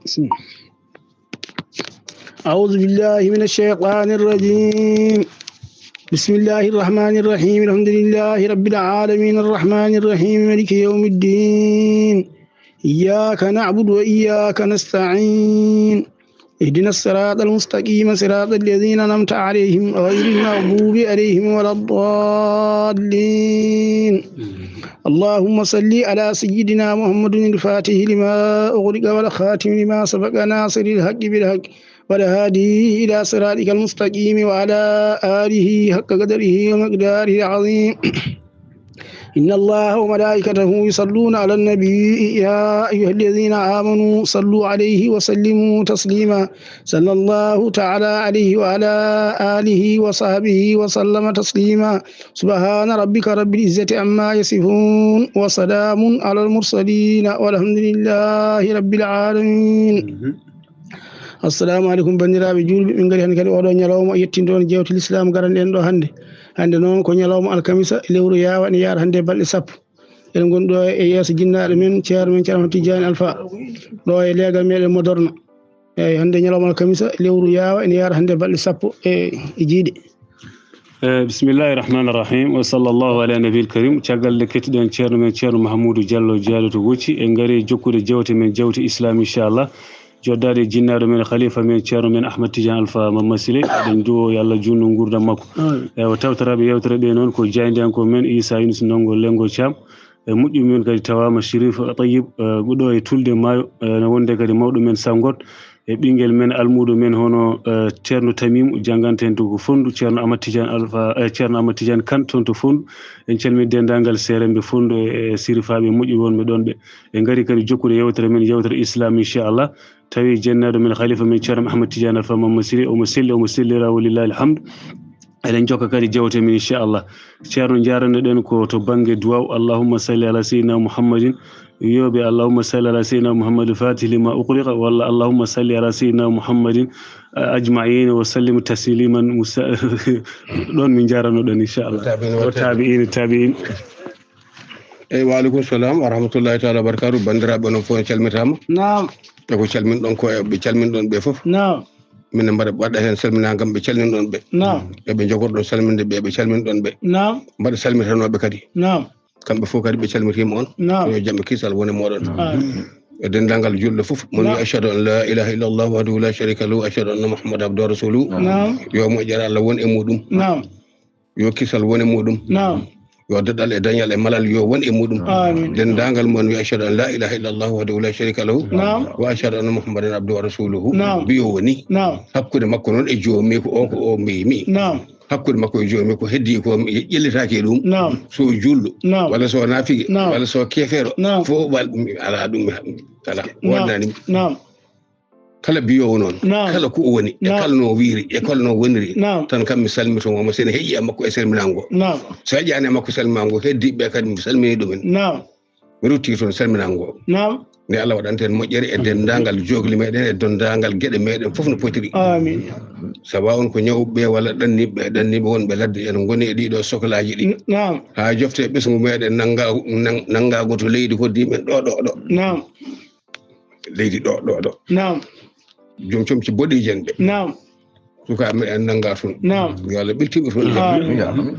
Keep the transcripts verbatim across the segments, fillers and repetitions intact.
بسم الله. أعوذ بالله من الشيطان الرجيم. بسم الله الرحمن الرحيم. الحمد لله رب العالمين. الرحمن الرحيم. مالك يوم الدين. إياك نعبد وإياك نستعين. اهدنا الصراط المستقيم. صراط الذين أنعمت عليهم غير المغضوب عليهم ولا الضالين. اللهم صل على سيدنا محمد الفاتح لما أغلق والخاتم لما سبق ناصر الحق بالحق والهادي إلى صراطك المستقيم وعلى آله حق قدره ومقداره العظيم. إن الله وملائكته يصلون على النبي، يا أيها الذين آمنوا صلوا عليه وسلموا تسليما. صلى الله تعالى عليه وعلى آله وصحبه وسلم تسليما. سبحان ربك رب العزة عما يصفون، وسلام على المرسلين، والحمد لله رب العالمين. Assalamu aleykum, banndiraaɓe juulɓe. Min ngari hannde kadi oɗo ñalawma yettindo on jewte l'islam garanɗen ɗo hannde. Hannde noon ko ñalawma alkamisa, lewru yaawa, ene yaara hannde balɗe sappo. Eɗen ngoni ɗo e yeeso jinnaaɗo men, ceerno men, Ceerno Ahmad Tidiane Alpha, ɗo e leegal meɗen Modorno. Eyyi, hannde ñalawma alkamisa, lewru yaawa, ene yaara hannde balɗe sappo e, e jiiɗe. Eh, bismillahi rahmani rahim. Wa sallallahu ala nabil karim. Caggal nde kettiɗen ceerno men, Ceerno Mahamoudou Diallo, jaaɗo to Wocci, en ngari jokkude jewte men, jewte islam, inchallah. Joddaade e jinnaaɗo men, khalifa men, ceerno men Ahmad Tidiane Alpha Mama Sile. Eɗen duwo yo Allah juutnu nguurndam makko. Amin. Eywa, tawtoraaɓe yewtere ɗe noon ko jaayndiyanko men Issa Yunus Ndongo Lengo Thiam. E moƴƴu men kadi tawaama Chérif Tayyib, eh, ɗo e Tulde Maayo, eh, no wonde kadi mawɗo men Sangot, e ɓinngel men, almuudo men hono, eh, Ceerno Tamim, jannganta en to ko Fonndu, Ceerno Ahmad Tidiane Alpha, eh, Ceerno Ahmad Tidiane Kane toon to Fonndu. En calmini denndaangal seeremɓe Fonndu e, e sirifaaɓe moƴƴi wonɓe ɗoon ɓe. En ngari kadi jokkude yewtere men, yewtere islam, inchallah. Tawi jennaaɗo men, khalifa men, Ceerno Ahmad Tidiane Alpha Mama Sile, omo selli, omo sellira, walillahi alhamdu. Eɗen jokka kadi jewte men, inchallah. Ceerno, njaarano ɗen ko to bannge duwaw. Allahumma salli ala sayyidina Muhammadin. Wiyoɓe, Allahumma salli ala sayyidina Muhammadin fatih lima uqliqa, walla Allahumma salli ala sayyidina Muhammadin, eh, ajma'in wa sallim tasliman. Musa-, ɗon min njaarano ɗen, inchallah. Tabi'in wa tabi'in, tabi'in. Eyyi, wa aleykum salam wa rahmatullahi taala wa barakatuh. Banndiraaɓe, onon fof en calmitaama. Naam. E ko calminɗon ko e ɓe calminɗon ɓe fof. Naam. Minen mbaɗa, waɗa heen salminaango ɓe calminɗon ɓe. Naam. E ɓe njogorɗon salminde ɓe, ɓe calminɗon ɓe. Naam. Mbaɗa salmitanooɓe kadi. Naam. Kamɓe fof kadi ɓe calmitiima on. Naam. Yo jam e kisal wone mooɗon. Amin. E denndaangal juulɓe fof, mon Naam. Yo ashhadu an la ilaha illallah wahdahu la sharika lahu, ashhadu anna Muhammadan abduhu wa rasuluhu. Naam. Yo moƴƴere Allah won e muɗum. Naam. Yo kisal won e muɗum. Naam. Yo daɗal e dañal e malal yo won e muɗum. Amin. Denndaangal mon, yo ashhadu an la ilaha illallah wahdahu la sharika lahu. Naam. Wa ashhadu anna Muhammadan abduhu wa rasuluhu. Naam. Mbiyo woni. Naam. Hakkunde makko noon e joomi ko o, ko o mbimi. Naam. Hakkunde makko e joomi ko heddi ko ƴellitaake e ɗum. Naam. So juulɗo. Naam. Walla so naafige. Naam. Walla so keefeero. Naam. Fof wal, alaa ɗum, alaa. Naam. Wonnaani. Naam. Kala biyoowo noon, Naam. Kala ko o woni, e Naam. Kala no o wiiri, e kala no o woniri, Naam. Tan kam mi salmito mo, mo sene heƴi e makko e salminaango. Naam. So heƴaani e makko salminaango, heddiiɓe kadi mi salmini ɗumen. Naam. Mi rutti toon salminaango. Naam. Nde Allah waɗanta en moƴƴere e denndaangal jookli meɗen, e denndaangal geɗe meɗen fof no potiri. Amin. Sabu on ko ñawɓe walla ɗanniiɓe, ɗanniiɓe wonɓe ladde, en ngoni e ɗiɗo soklaaji ɗi. Naam. Haa jofte ɓesngu meɗen nannga-, nang-, nanngaago to leydi hoddii men ɗo, ɗo, ɗo. Naam. Leydi ɗo, ɗo, ɗo. Naam. Joom comci boɗeeji en ɓe. Naam. Sukaaɓe meɗen nannga toon. Naam. Yo Allah ɓiltiɓe toon. Amin.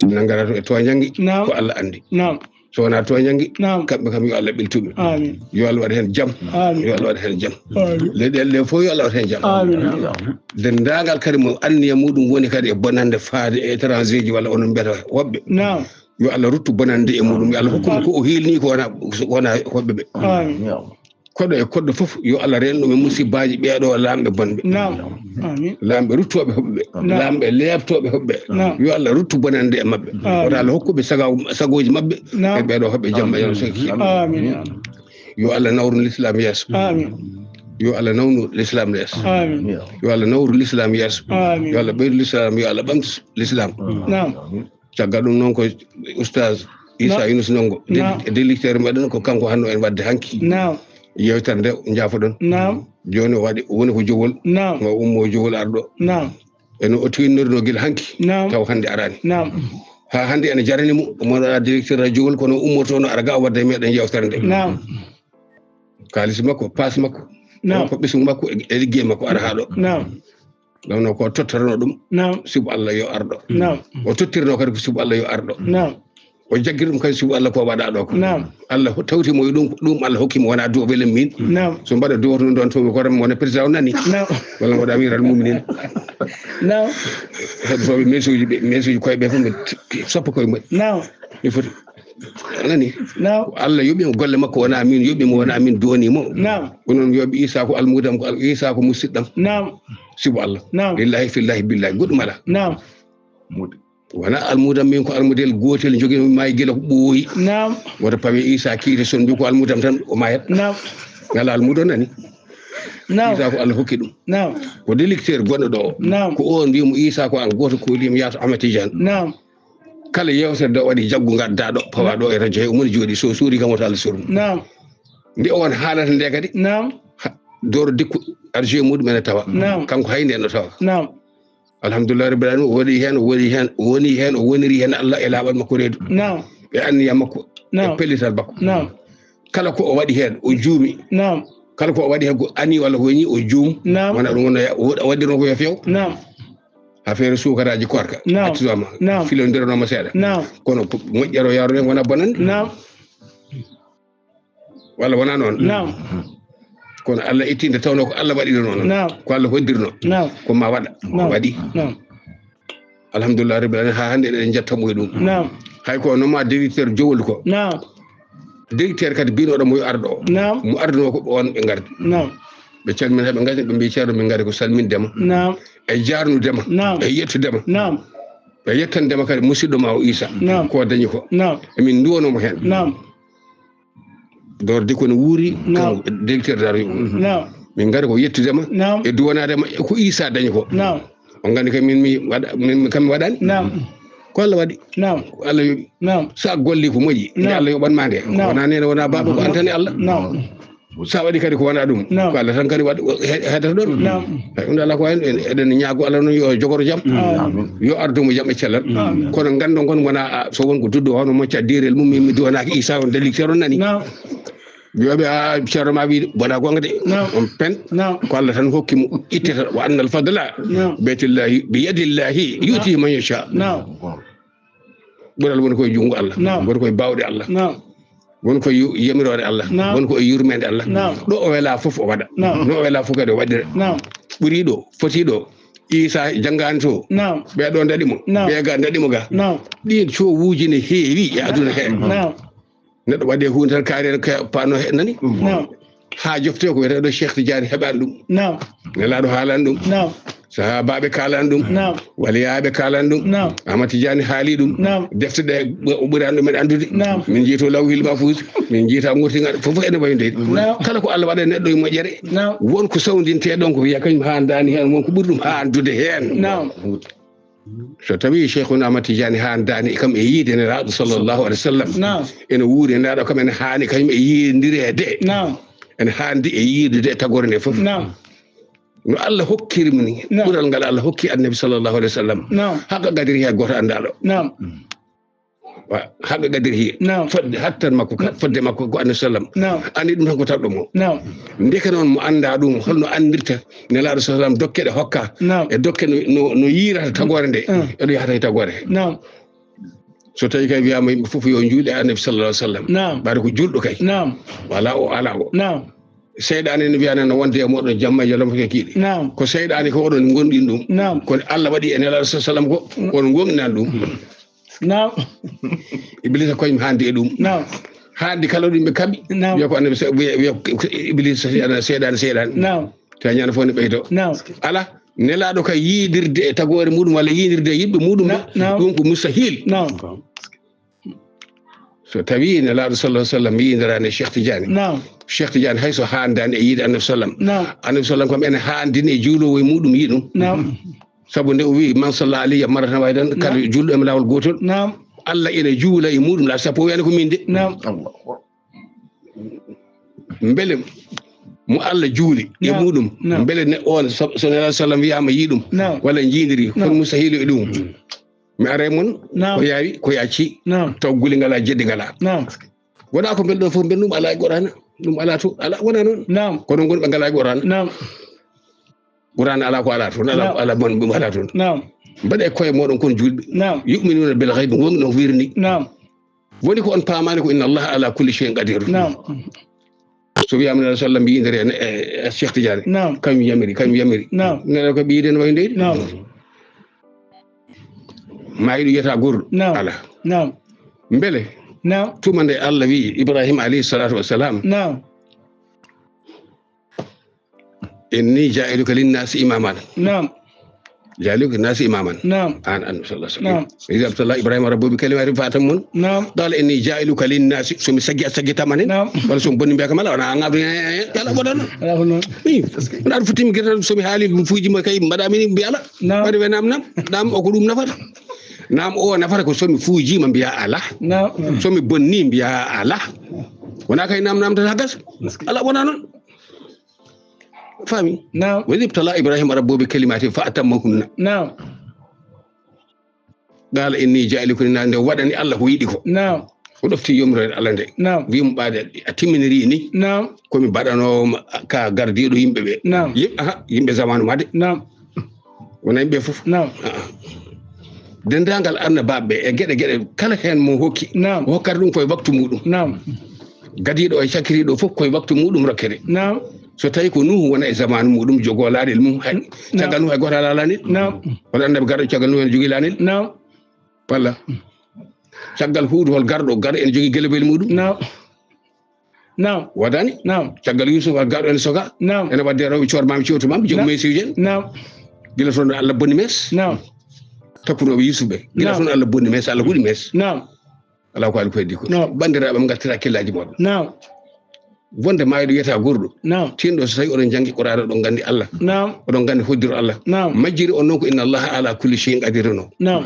Nanngara toon e tooñannge. Naam. Ko Allah anndi. Naam. So wonaa tooñannge, Naam. Kamɓe kam yo Allah ɓiltiɓe. Amin. Yo Allah waɗ heen jam. Amin. Yo Allah waɗ heen jam. Amin. Leyɗeele ɗe fof yo Allah waɗ heen jam. Amin. Denndaangal kadi mo anniya muɗum woni kadi e bonannde faade e étranger ji walla onon mbiyata woɓɓe. Naam. Yo Allah ruttu bonannde e muɗum. Yo Allah hokku mo ko o hiilni ko wona, wona hoɓɓe ɓe. Amin. Koɗo e koɗo fof, yo Allah reen ɗum e musibbaaji ɓeeɗo laamɓe bonɓe. Naam. Amin. Laamɓe ruttooɓe hoɓɓe ɓe. Naam. Laamɓe leeɓtooɓe hoɓɓe. Naam. Yo Allah ruttu bonannde e maɓɓe. Amin. Wota Allah hokku ɓe saga-, sagooji maɓɓe. Naam. E ɓeeɗo hoɓɓe jamma yo Allah sokki. Amin. Yo Allah nawru lislaam yeeso. Amin. Yo Allah nawnu lislaam yeeso. Amin. Yo Allah nawru lislaam yeeso. Amin. Yo Allah ɓeydu lislaam, yo Allah ɓamtu lislaam. Naam. Caggal ɗum noon ko Oustaz Issa Naam. Yunus Ndongo, Naam. Directeur meɗen, ko kanko hannde en waɗde hanki. Naam. Yewtere nde njaafoɗon. Naam. Jooni o waɗi, o woni ko Jowol. Naam. Ma ummo Jowol arɗo. Naam. E no o tiinnirno gila hanki. Naam. Taw hannde araani. Naam. Haa hannde ene jarani mo, omo waɗa directeur Jowol, kono ummoto no ara ga o wadda e meɗen yewtere nde. Naam. Kaalis makko, paas makko. Naam. Ko ɓesngu makko e, e liggey makko ara haa ɗo. Naam. Ɗum noon ko tottirno ɗum. Naam. Sibu Allah yo arɗo. Naam. O tottirno kadi ko sibu Allah yo arɗo. Naam. O jaggiri ɗum kadi sibu Allah ko waɗa ɗo ko. Naam. Allah ho-, tawti mo e ɗum, ɗum Allah hokki mo wona duwawel min. Naam. So mbaɗa duwaw ɗum ɗon to mi goram wona président o nani. Naam. Walla mbaɗa amiral muminin. Naam. Heɗotooɓe mesuuji ɓe, mesuuji koye ɓe fof mi t-, t-, soppa koye mumen. Naam. Mi foti. A nani? Naam. Ko Allah yoɓi mo golle makko wona min, yoɓi mo wona min duwani mo. Naam. Ko noon yoɓi Isa ko almudam, ko al-, Isa ko musiɗɗam. Naam. Sibu Allah. Naam. Lillahi fillahi billahi. Goɗɗum alaa. Naam. Wona almudam min ko almudel gootel jogi mi maayi gila ko ɓooyi. Naam. Woto pawe Isa kiite son mbi ko almudam tan o mayat. Naam. Ngala almudo nani. Naam. Isa ko Allah hokki ɗum. Naam. Ko directeur gonɗo ɗo o. Naam. Ko on mbi mo Isa ko an gooto ko woni mi yaata Ahmed Tidiane. Naam. Kala yewtere ɗo waɗi jaggu ngadda ɗo pawa ɗo e radio he umoni jooɗi so suuri kam woto Allah surmo. Naam. Nde on haalata nde kadi. Naam. Ha, doro dikku arjo muɗum ene tawa. Naam. Kanko hay nde no tawa. Naam. Alhamdulillah rabbil alamin o waɗi heen, o waɗi heen, o woni heen, o woniri heen Allah e laaɓal makko reedu. Naam. E anniya makko. Naam. E pellital makko. Naam. Kala ko o waɗi heen o juumi. Naam. Kala ko o waɗi heen ko ani walla ko weñi o juum. Naam. Wona ɗum wona o waɗirno ko yo few. Naam. Affaire suukaraji korka. Naam. Accusama. Naam. Filondirnoma seeɗa. Naam. Kono moƴƴere o yarno wona bonande. Naam. Walla wona noon? Naam. Kono Allah itti nde tawno ko Allah waɗirno noon. Naam. Ko Allah hoddirno. Naam. Ko ma waɗa. Naam. Waɗi. Naam. Alhamdulillah rabbil alamin ha hannde eɗen jetta mo e ɗum. Naam. Hay ko no ma directeur jowol ko. Naam. Directeur kadi binoɗo mo yo arɗo o. Naam. Mo arduno ko on ɓe ngardi. Naam. Ɓe calmina ɓe ngardi ɓe mbi ceerno min ngari ko salmindema. Naam. E jarnudema. Naam. E yettudema. Naam. E yettandema kadi musidɗo ma o Isa. Naam. Ko dañi ko. Naam. Emin nduwano mo heen. Naam. Dorde ko no wuuri. Naam. Kam directeur daro yum. Naam. Min ngari ko yettudema. Naam. E duwanadema e ko Isa dañi ko. Naam. On nganndi kay min mi waɗa, min mi kam mi waɗani. Naam. Ko Allah waɗi. Naam. Ko Allah yoɓi. Naam. Sa golli ko moƴƴi, nde Allah yoɓan ma nde. Naam. Wona nene, wona baaba, ko an tan e Allah. Naam. Sa waɗi kadi ko wona ɗum. Naam. Ko Allah tan kadi waɗi, he-, heedata ɗon. Naam. Eyi, ɗum ɗo Allah ko waɗi, en, eɗen ñaago Allah noon yo jogoro jam. Amin. Yo ardu mo jam e cellal. Amin. Kono nganndon kon wona, a, so won ko duddo hono mo caddirel mum, min mi duwanaaki Isa on dali ceero nani. Naam. Wiyoɓe a ceerno ma wiide wona gonga de. Naam. On pen. Naam. Ko Allah tan hokki mo ittata wa annal fadla. Naam. Biyadillahi, biyadillahi yu'tihi man yasha. Naam. Ɓural woni koye junngo Allah. Naam. Woni koye bawɗe Allah. Naam. Woni koye yu-, yamiroore Allah. Naam. Woni koye yurmeende Allah. Naam. Ɗo o wela fof o waɗa. Naam. No o wela fof kadi o waɗira. Naam. Ɓuri ɗo, foti ɗo. Isa janngaani to. Naam. Ɓe ɗo ndaɗi mo. Naam. Ɓe ga ndaɗi mo ga. Naam. Ɗin cowuuji ne heewi e aduna he. Naam. Neɗɗo waɗi e huunde tan kaari en ka paano he nani. Naam. Haa jofte ko wiyeteeɗo Cheikh Tidiane heɓaani ɗum. Naam. Nelaaɗo haalaani ɗum. Naam. Sahaabaaɓe kaalaani ɗum. Naam. Waliyaaɓe kaalaani ɗum. Naam. Ahmad Tidiane haali ɗum. Naam. Defte ɗe o ɓuraani ɗum en anndude. Naam. Min njiyto lawhil mahfuus, min njiyta ngurtigal, fof fof ene wayi ndeydi. Naam. Kala ko Allah waɗa e neɗɗo e moƴƴere, naam, won ko sawndintee ɗon ko wiya kañum haandaani heen, won ko ɓuri ɗum haandude heen. Naam. So tawii Cheikhuna Ahmad Tidiane haandaani kam e yiide Nelaaɗo sallallahu alaihi wasallam, naam, ene wuuri e Nelaaɗo kam ene haani kañum e yiidireede. Naam. Ene haandi e yiidude e tagoore nde fof. Naam. No Allah hokkiri mo ni, naam, ɓural ngal Allah hokki Annabi sallallahu alaihi wasallam. Naam. Haqqa qadrihi hay gooto anndaa ɗo. Naam. Wa haqqa qadrihi. Naam. Fodde hattan makko ka, fodde makko ko Annabi sallam. Naam. Anndi ɗum tan ko tawɗo mo. Naam. Ndeke noon mo anndaa ɗum, holno anndirta Nelaaɗo sallam dokkeɗe hokka. Naam. E dokke no, no, no yiirata tagoore nde. Mm. Eɗo yahata e tagoore he. Naam. So tawi kay wiyaama yimɓe fof yo njuule e Annabi sallallahu alaihi wasallam. Naam. Ɓaade ko julɗo kay. Naam. Wala o ala o. Naam. Seyɗaane ne wiya nana wonde e moɗon jamma e jolom ke kiiɗe. Naam. Ko seyɗaane ko oɗon ngonɗin ɗum. Naam. Kono Allah waɗi e Nelaaɗo sallallahu alaihi wasallam ko, mm, on ngonɗinan ɗum. Naam. Iblisa koye haandi e ɗum. Naam. Haandi kala ɗum ɓe kaɓi. Naam. Wiya ko Annabi sa-, wiya, wiya ko Iblisa seyɗaane, seyɗaane, seyɗaane. Naam. Tawa ñande fof ne ɓeydo. Naam. Ala, Nelaaɗo ka yiidirde e tagoore muɗum walla yiidirde e yimɓe muɗum. Na-, naam. Ɗum ko mustahil. Naam. So tawi Nelaaɗo sallallahu alaihi wasallam yiidiraani e Cheikh Tidiane. Naam. Cheikh Tidiane hay so haandaani e yiide Annabi sallam. Naam. Annabi sallam kam ene haandini e juuloowo e muɗum yi ɗum. Naam. Sabu nde o wi, "Man salla alayya marratan wahidan", naam, kala juulɗo e laawol gootol. Naam. Allah ene juula e muɗum, la sappo wiyani ko min de. Naam. Mbele mo Allah juuli e, naam, muɗum, naam, mbele ne on so, so Nelaaɗo sallam wiyaama yi ɗum, naam, walla njiidiri, naam, kono mustahilu e ɗum. Mi ara e mon, naam, ko yaawi, ko yaaci, naam, taw guli ngala, jeddi ngala. Naam. Wona ko mbelɗo fof mbelɗum ala e Qur'ana. Ɗum alaa to, alaa, wonaa noon. Naam. Kono ngon ɓe ngalaa Qur'an. Naam. Qur'an alaa ko alaa toon, alaa Naam. ko alaa mon, ɗum alaa toon. Naam. Mbaɗe koye mooɗon kon juulɓe. Naam. Yu'minuna bil ghaybi, wonno wirni. Naam. Woni ko on paamaani ko inna Allaha ala kulli shay'in qadir. Naam. So wiyaama Nabi sallam mbiyi nder en, e, e Cheikh Tidiane. Naam. Kañum yamiri, kañum yamiri. Naam. Nana ko ɓiyi den wayi ndeydi. Naam. Maayiɗo yiyata gorɗo. Naam. Alaa. Naam. Mbele? Naam. Tuma nde Allah wiyi Ibrahima alayhi salatu wassalam. Naam. Inni ja'iluka linnasi imaman. Naam. Ja'iluka linnasi imaman. Naam. An, an, sallallahu alaihi wasallam. Naam. Idh abtala Ibrahima rabbuhu bi kalimatin fa atammahun. Naam. Qala inni ja'iluka linnasi, so mi saggi a saggitama ne. Naam. Wala so mi bonni mbiyaka mala, wala a ngabri, eh, eh, eh, yala bodan. Ala ko noon. Ii, wona ɗum futtimi gerte so mi haali ɗum fuuji ma kay mbaɗa min mbiya ala. Naam. Waɗi we naam naam. Naam o ko ɗum nafata. Naam o nafata ko so mi fuuji ma mbiya ala. Naam. So mi bonni mbiya ala. Wona kay naam naam tan ha gasa. Ala wona noon. Faami? Naam. Wa idh ibtala Ibrahima rabbuhu bi kalimatin fa atammahunna. Naam. Qala inni ja'iluka linnasi, nde waɗani Allah ko yiɗi ko. Naam. O ɗofti yumroore Allah nde. Naam. Wi mo ɓaade a timminiri ni. Naam. Ko mi baɗanoowo ma ka gardiiɗo yimɓe ɓe. Naam. Yim-, aha, yimɓe zamanu ma de. Naam. Wona yimɓe fof. Naam. Ah, ah. Denndaangal annabaaɓe ɓe e geɗe geɗe kala heen mo hokki. Naam. O hokkata ɗum koye waktu muɗum. Naam. Gadiiɗo o e cakiriiɗo fof koye waktu muɗum rokkete. Naam. So tawi ko Nuuhu wona e zamaanu muɗum jogoo laaɗel mum, hay Naam. caggal Nuuhu hay gooto alaa laaɗel. Naam. Wala annabi garɗo caggal Nuuhu ene jogii laaɗel. Naam. Walla. Caggal Huudu hol garɗo, garɗo ene jogii gelebeli muɗum. Naam. Naam. Wadaani? Naam. Caggal Yuusuf hol garɗo ene soka. Naam. Ene wadde rewɓe coor maami cewtu maami, joom Naam. mesiwje en. Naam. Gila toon Allah bonni mes. Naam. Takkunooɓe Yuusuf ɓe. Gila Naam. toon Allah bonni mes, Allah huɗi mes. Naam. Alaa ko haali ko heddi ko. Naam. Banndiraaɓe am, ngartira hakkillaaji mooɗon. Naam. Wonde maayɗo wiyata gorɗo. Naam. Tinɗo so tawi oɗon janngi Qur'aana, oɗon nganndi Allah. Naam. Oɗon nganndi hoddiro Allah. Naam. Majjiri on noon ko inna Allaha ala kulli shay'in qadirun o. Naam.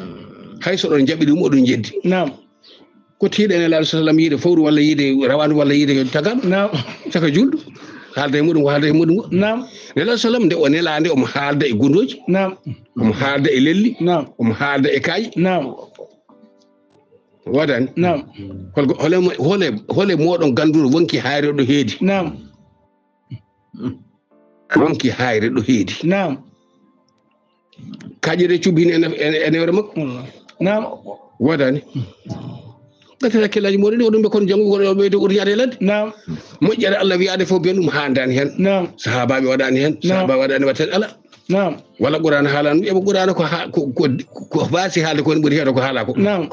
Hay so oɗon njaɓi ɗum, oɗon jeddi. Naam. Ko tiiɗen e Nelaaɗo sallam yiide fowru walla yiide rawaandu walla yiide tagaaɗo? Naam. Saka juulɗo. Haalda e muɗum ko haalda e muɗum ko. Naam. Nelaaɗo sallam nde o nelaande omo haalda e gundooji. Naam. Omo haalda e lelli. Naam. Omo haalda e kaaƴe. Naam. Wadaani? Naam. Hol-, hole mo-, hole, hole mooɗon gannduro wonki hayre ɗo heedi? Naam. Wonki hayre ɗo heedi? Naam. Kaaƴe ɗe cubbini ene, ene, ene hoore makko? Naam. Wadaani? Ngartira hakkillaaji mooɗon ɗi, oɗon ɓe kon janngu, oɗon ɓe to urñaade e ladde. Naam. Moƴƴere Allah wiyaade fof ben ɗum haandaani heen. Naam. Sahaabaaɓe waɗaani heen, Naam. sahaabaaɓe waɗaani waɗ heen, ala. Naam. Walla Qur'aana haalaani ɗum, eɓe Qur'aana ko ha-, ko, ko, ko waasi haalde ko woni ɓuri heedo ko haala ko. Naam.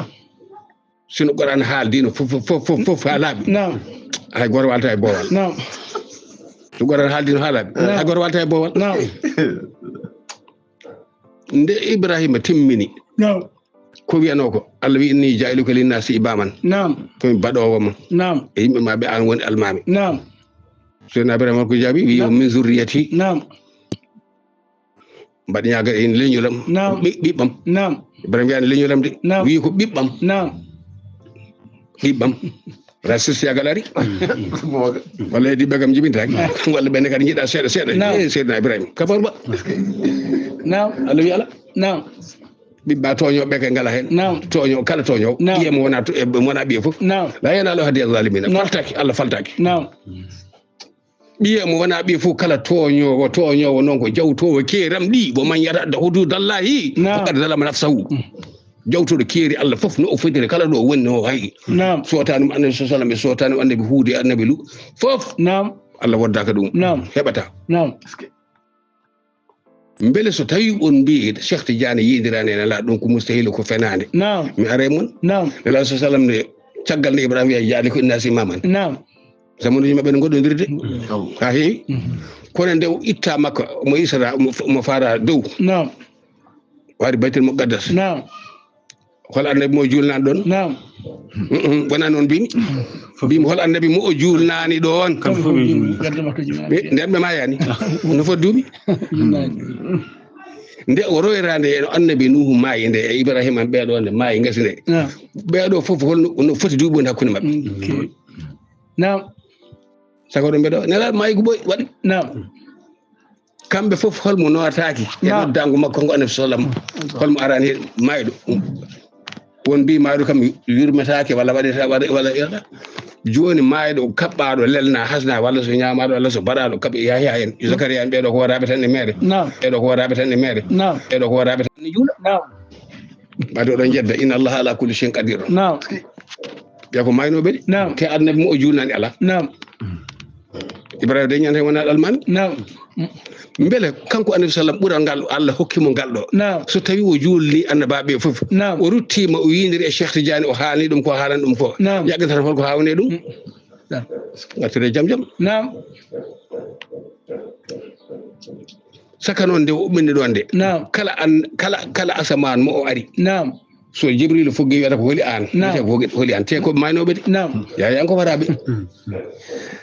Sino Qur'aana haaldiino fof, fof, fof, fof, fof haalaaɓe. Naam. Hay gooto waalta e boowal. Naam. So Qur'aana haaldiino haalaaɓe. Naam. Hay gooto waalta e boowal. Naam. Nde Ibrahima timmini. Naam. Ko wiyanoo ko, Allah wi inni jaa'iluka linnaasi imaaman. Naam. Ko mi baɗoowo ma. Naam. E yimɓe ma ɓe aan woni almaami. Naam. Seydina Ibrahima ko jaabi, wi Naam. min zurriyati. Naam. Mbaɗ ñaagal en leñol am. Naam. Ɓi-, ɓiɓɓam. Naam. Ibrahima wiyaani leñol am de. Naam. Wi ko ɓiɓɓam. Naam. Ɓiɓɓam. Wala sirsiyagal ari. Walla heddi ɓe kam jibintaaki. Walla ɓenne kadi njiɗa seeɗa seeɗa. Naam. Eh, Seydina Ibrahima. Kabar ba. Naam. Allah wi ala. Naam. Ɓiɓɓa tooñooɓe ɓe kay ngala heen. Naam. Tooñoo, kala tooñoowo. Naam. Ɓiye mo wona to-, e mo wona ɓiye fof. Naam. La yanaalu ahdi zaalimiina. Naam. Faltaaki, Allah faltaaki. Naam. Ɓiye mo wona ɓiye fof kala tooñoowo, tooñoowo noon ko jawtoowo keeram ɗi. Wa man yata'adda huduudallaahi Naam. faqad zalama nafsahu. Mm. Jawtuɗo keeri Allah fof no o fotiri kala ɗo woni no o hayi. Naam. Sootaani mo Annabi sallallahu alaihi wasallam, sootaani mo Annabi Huudu e Annabi Lu. Fof. Naam. Allah woddaaka ɗum. Naam. Heɓata. Naam. Mbele so tawi on mbi Cheikh Tidiane yiidiraani e Nelaaɗo ɗum ko mustahil, ko fenaande. Naam. Mi aray mon. Naam. Nelaaɗo sallallahu alaihi wasallam nde caggal nde Ibrahima wiya jaali ko inna si maman. Naam. Zamanuuji maɓɓe no ngoɗɗondirde. Mm. Ha heewi. Mm. Kono nde o itta Makka, mo Isra, mo, mo fara dow. Naam. Wari Baytul Muqaddas. Naam. Hol annabi mo o juulnaani ɗoon? Naam. Mm, mm, wonaa noon mbimi. Mbimi hol annabi mo o juulnaani ɗoon? Kam fof ɓe juulni. Ɓe, nden ɓe maayaani. No foti duuɓi? Juulnaani. Nde o royraande e no annabi Nuuhu maayi nde, e Ibrahima en ɓee ɗoo nde maayi ngasi nde. Naam. Ɓee ɗoo fof hol no, no foti duuɓi woni hakkunde maɓɓe? Mm, ok. Naam. Saka ɗum ɓe ɗoo, Nelaaɗo maayi ko ɓooyi waɗi. Naam. Kamɓe fof hol mo nootaaki e Naam. noddaango makko ngo Annabi sallam? Hol mo araani maayɗo? Won mbi maayɗo kam yurmetaake walla waɗeta, waɗa, walla, Jooni maayɗo kaɓɓaaɗo lelna hasna walla so ñaamaaɗo walla so baɗaaɗo kaɓɓe Yahya en, Zakariya en, ɓeeɗo ko woraaɓe tan e meere. Naam. Ɓeeɗo ko woraaɓe tan e meere. Naam. Ɓeeɗo ko woraaɓe tan e juula. Naam. Ɓaade oɗon njedda, inna Allaha ala kulli shay'in qadir. Naam. Ɓe ko maaynooɓe de. Naam. Te annabi mo o juulnani alaa. Naam. Ibrahima de ñande wona almaami. Naam. Mbele kanko annabi sallam ɓural ngal Allah hokki mo ngal ɗo. Naam. So tawi o juulni annabaaɓe fof. Naam. O ruttiima o yindiri e Cheikh Tidiane o haalni ɗum ko haalan ɗum ko. Naam. Yaggantata holko haawne ɗum. Mm. Naam. Ngartire jam jam. Naam. Saka noon nde o ummini ɗoon nde. Naam. Kala an, kala, kala asamaan mo o ari. Naam. So Jibril fuggi wiyata ko holi aan. Naam. Wiyata ko holi, holi aan. Te ko maaynooɓe de. Naam. Yaayan ko waraaɓe.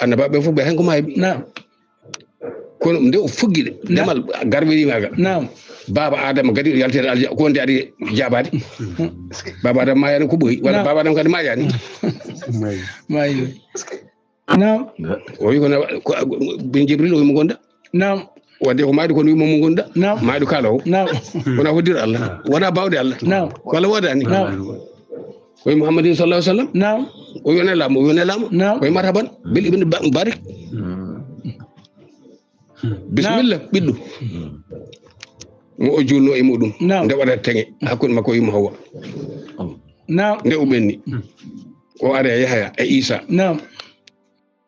Annabaaɓe fof ɓe tan ko maayɓe. Naam. Kono nde o fuggi de, naam, demal garweri maagal. Naam. Baaba Adama kadi o yalti alja, ko wonde ari jaabaade. Baaba Adama maayaani ko ɓooyi, walla naam, Baaba Adama kadi maayaani. Maayi. Maayi. Naam. O wi ko na, ko, bin Jibril o wi mo gonda. Naam. Wadde ko maayɗo kono wi mo mo gonda. Naam. Maayɗo kaala o. Naam. Wona hoddir Allah. Wona baawde Allah. Naam. Walla woodaani. Naam. Ko e Muhammadin sallallahu alaihi wasallam. Naam. O yone laamu, o yone laamu. Naam. Ko e marhaban. Bil ibn Ba-, Barik. Bismillah, ɓiɗɗo. Mo o juulno e muɗum. Naam. Nde waɗata teŋe. Hakkunde makko e Ummu Hawwa. Naam. Nde o ɓenni. O ari e Yahaya, e Isa. Naam.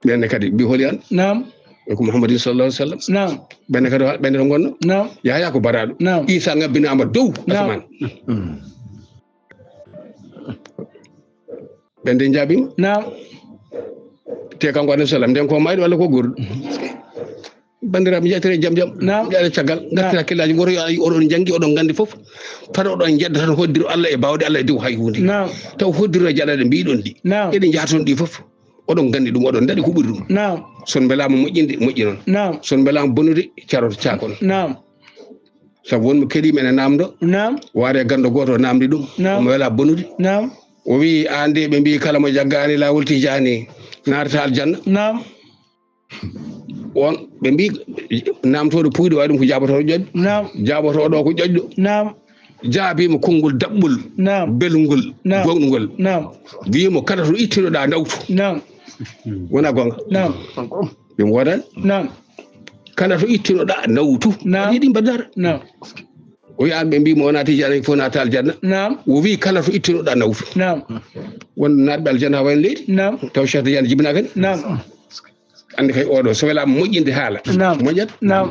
Ɓenne kadi mbi holi an. Naam. E ko Muhammadin sallallahu alaihi wasallam. Naam. Ɓenne kadi ɓenne to ngonno. Naam. Yahaya ko baraɗo. Naam. Isa ngabbinaama dow, naam, asamaan. Ɓen de njaabiima. Naam. Te kanko alayhi salam, nden ko mayɗo walla ko gorɗo? Banndiraaɓe, njaatere jam jam. Naam. Njaatere caggal. Naam. Ngartira hakkillaaji, woto yo ay, oɗon njanngi, oɗon nganndi fof. Tan oɗon njedda tan hoddiru Allah e baawɗe Allah e dow hay huunde. Naam. Taw hoddiru e jaɗaɗe mbiɗon ɗi. Naam. Eɗen njaha toon ɗi fof. Oɗon nganndi ɗum, oɗon ndaɗi ko ɓuri ɗum. Naam. So on mbelaama moƴƴinde, moƴƴinon. Naam. So on mbelaama bonude, caroto caakon. Naam. Sabu won mo keɗiima ene naamndo. Naam. Waare ganndo gooto o naamndi ɗum. Naam. Omo welaa bonude. Naam. O wiyi, aan de ɓe mbiyi kala mo jaggaani laawol Tijaani naatata aljanna. Naam. On ɓe mbiyi naamtooɗo puuyɗo waɗi ɗum ko jaabotooɗo ƴoƴɗo. Naam. Jaabotooɗo ko ƴoƴɗo. Naam. Jaabiima konngol daɓɓol. Naam. Belngol. Naam. Goɗngol. Naam. Wiyi mo kala to ittinoɗaa nawtu. Naam. Wona goonga. Naam. Ɗum woodani. Naam. Kala to ittinoɗaa nawtu. Naam. Aɗa yiɗi mbaɗaara. Naam. O wiyi aan ɓe mbiyi mo wona Tijaani fof naata aljanna. Naam. O wiyi kala to ittinoɗaa nawtu. Naam. Won naatɓe aljanna haa wayno leydi. Naam. Taw Cheikh Tidiane jibinaaka ni. Naam. Anndi kay oɗo so welaama moƴƴinde haala. Naam. Moƴƴat. Naam.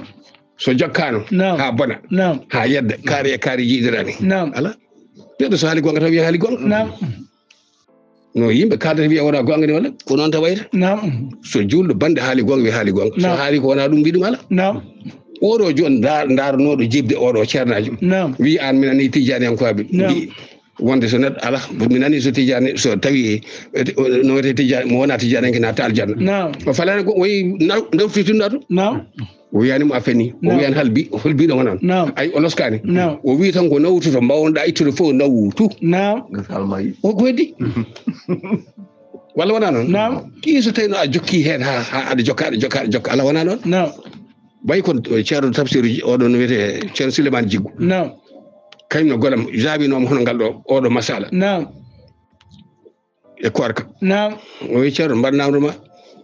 So jokkaano. Naam. Haa bona. Naam. Haa yedda. Kaari e kaari jiidirani. Naam. Ala. Neɗɗo so haali goonga taw wiya haali goonga. Naam. No yimɓe kaaldata wiya wona goonga ni walla? Ko noon tan wayata. Naam. So juulɗo bannde haali goonga wiya haali goonga. So naam, haali ko wona ɗum mbiɗum ala. Naam. Oɗo jooni ndaar-, ndaarnooɗo jiɓde oɗo ceernaajo. Naam. Wiyi aan minen ni Tijaaniyankooɓe. Naam. Mbiyi wonde so neɗɗo ala, mi nani so Tijaani, so tawi, eh, no wiyetee Tijaani, mo wona Tijaaniyanke naata aljanna. Naam. O falani ko o yi naw-, nawtitinɗo to. Naam. O wiyani mo a feni. O naam, wiyani halbi, holbiɗo mo noon. Naam. Ay, o loskani. Naam. O wi tan ko nawtu to mbawnoɗa ittude fof nawtu. Naam. Gasal mayi. O ko heddi. Walla wona noon? Naam. Ɗi so tawi no a jokki heen ha, ha aɗa jokka, aɗa jokka, aɗa jokka. Ala wona noon? Naam. Way ko ceerno tafsiruji oɗon wiyete ceerno Souleymane Jiggu. Naam. Kañum no golam jaabinoma hono ngal ɗo, oɗo masala. Naam. E koorka. Naam. O wi ceerno mbaɗ namdo ma.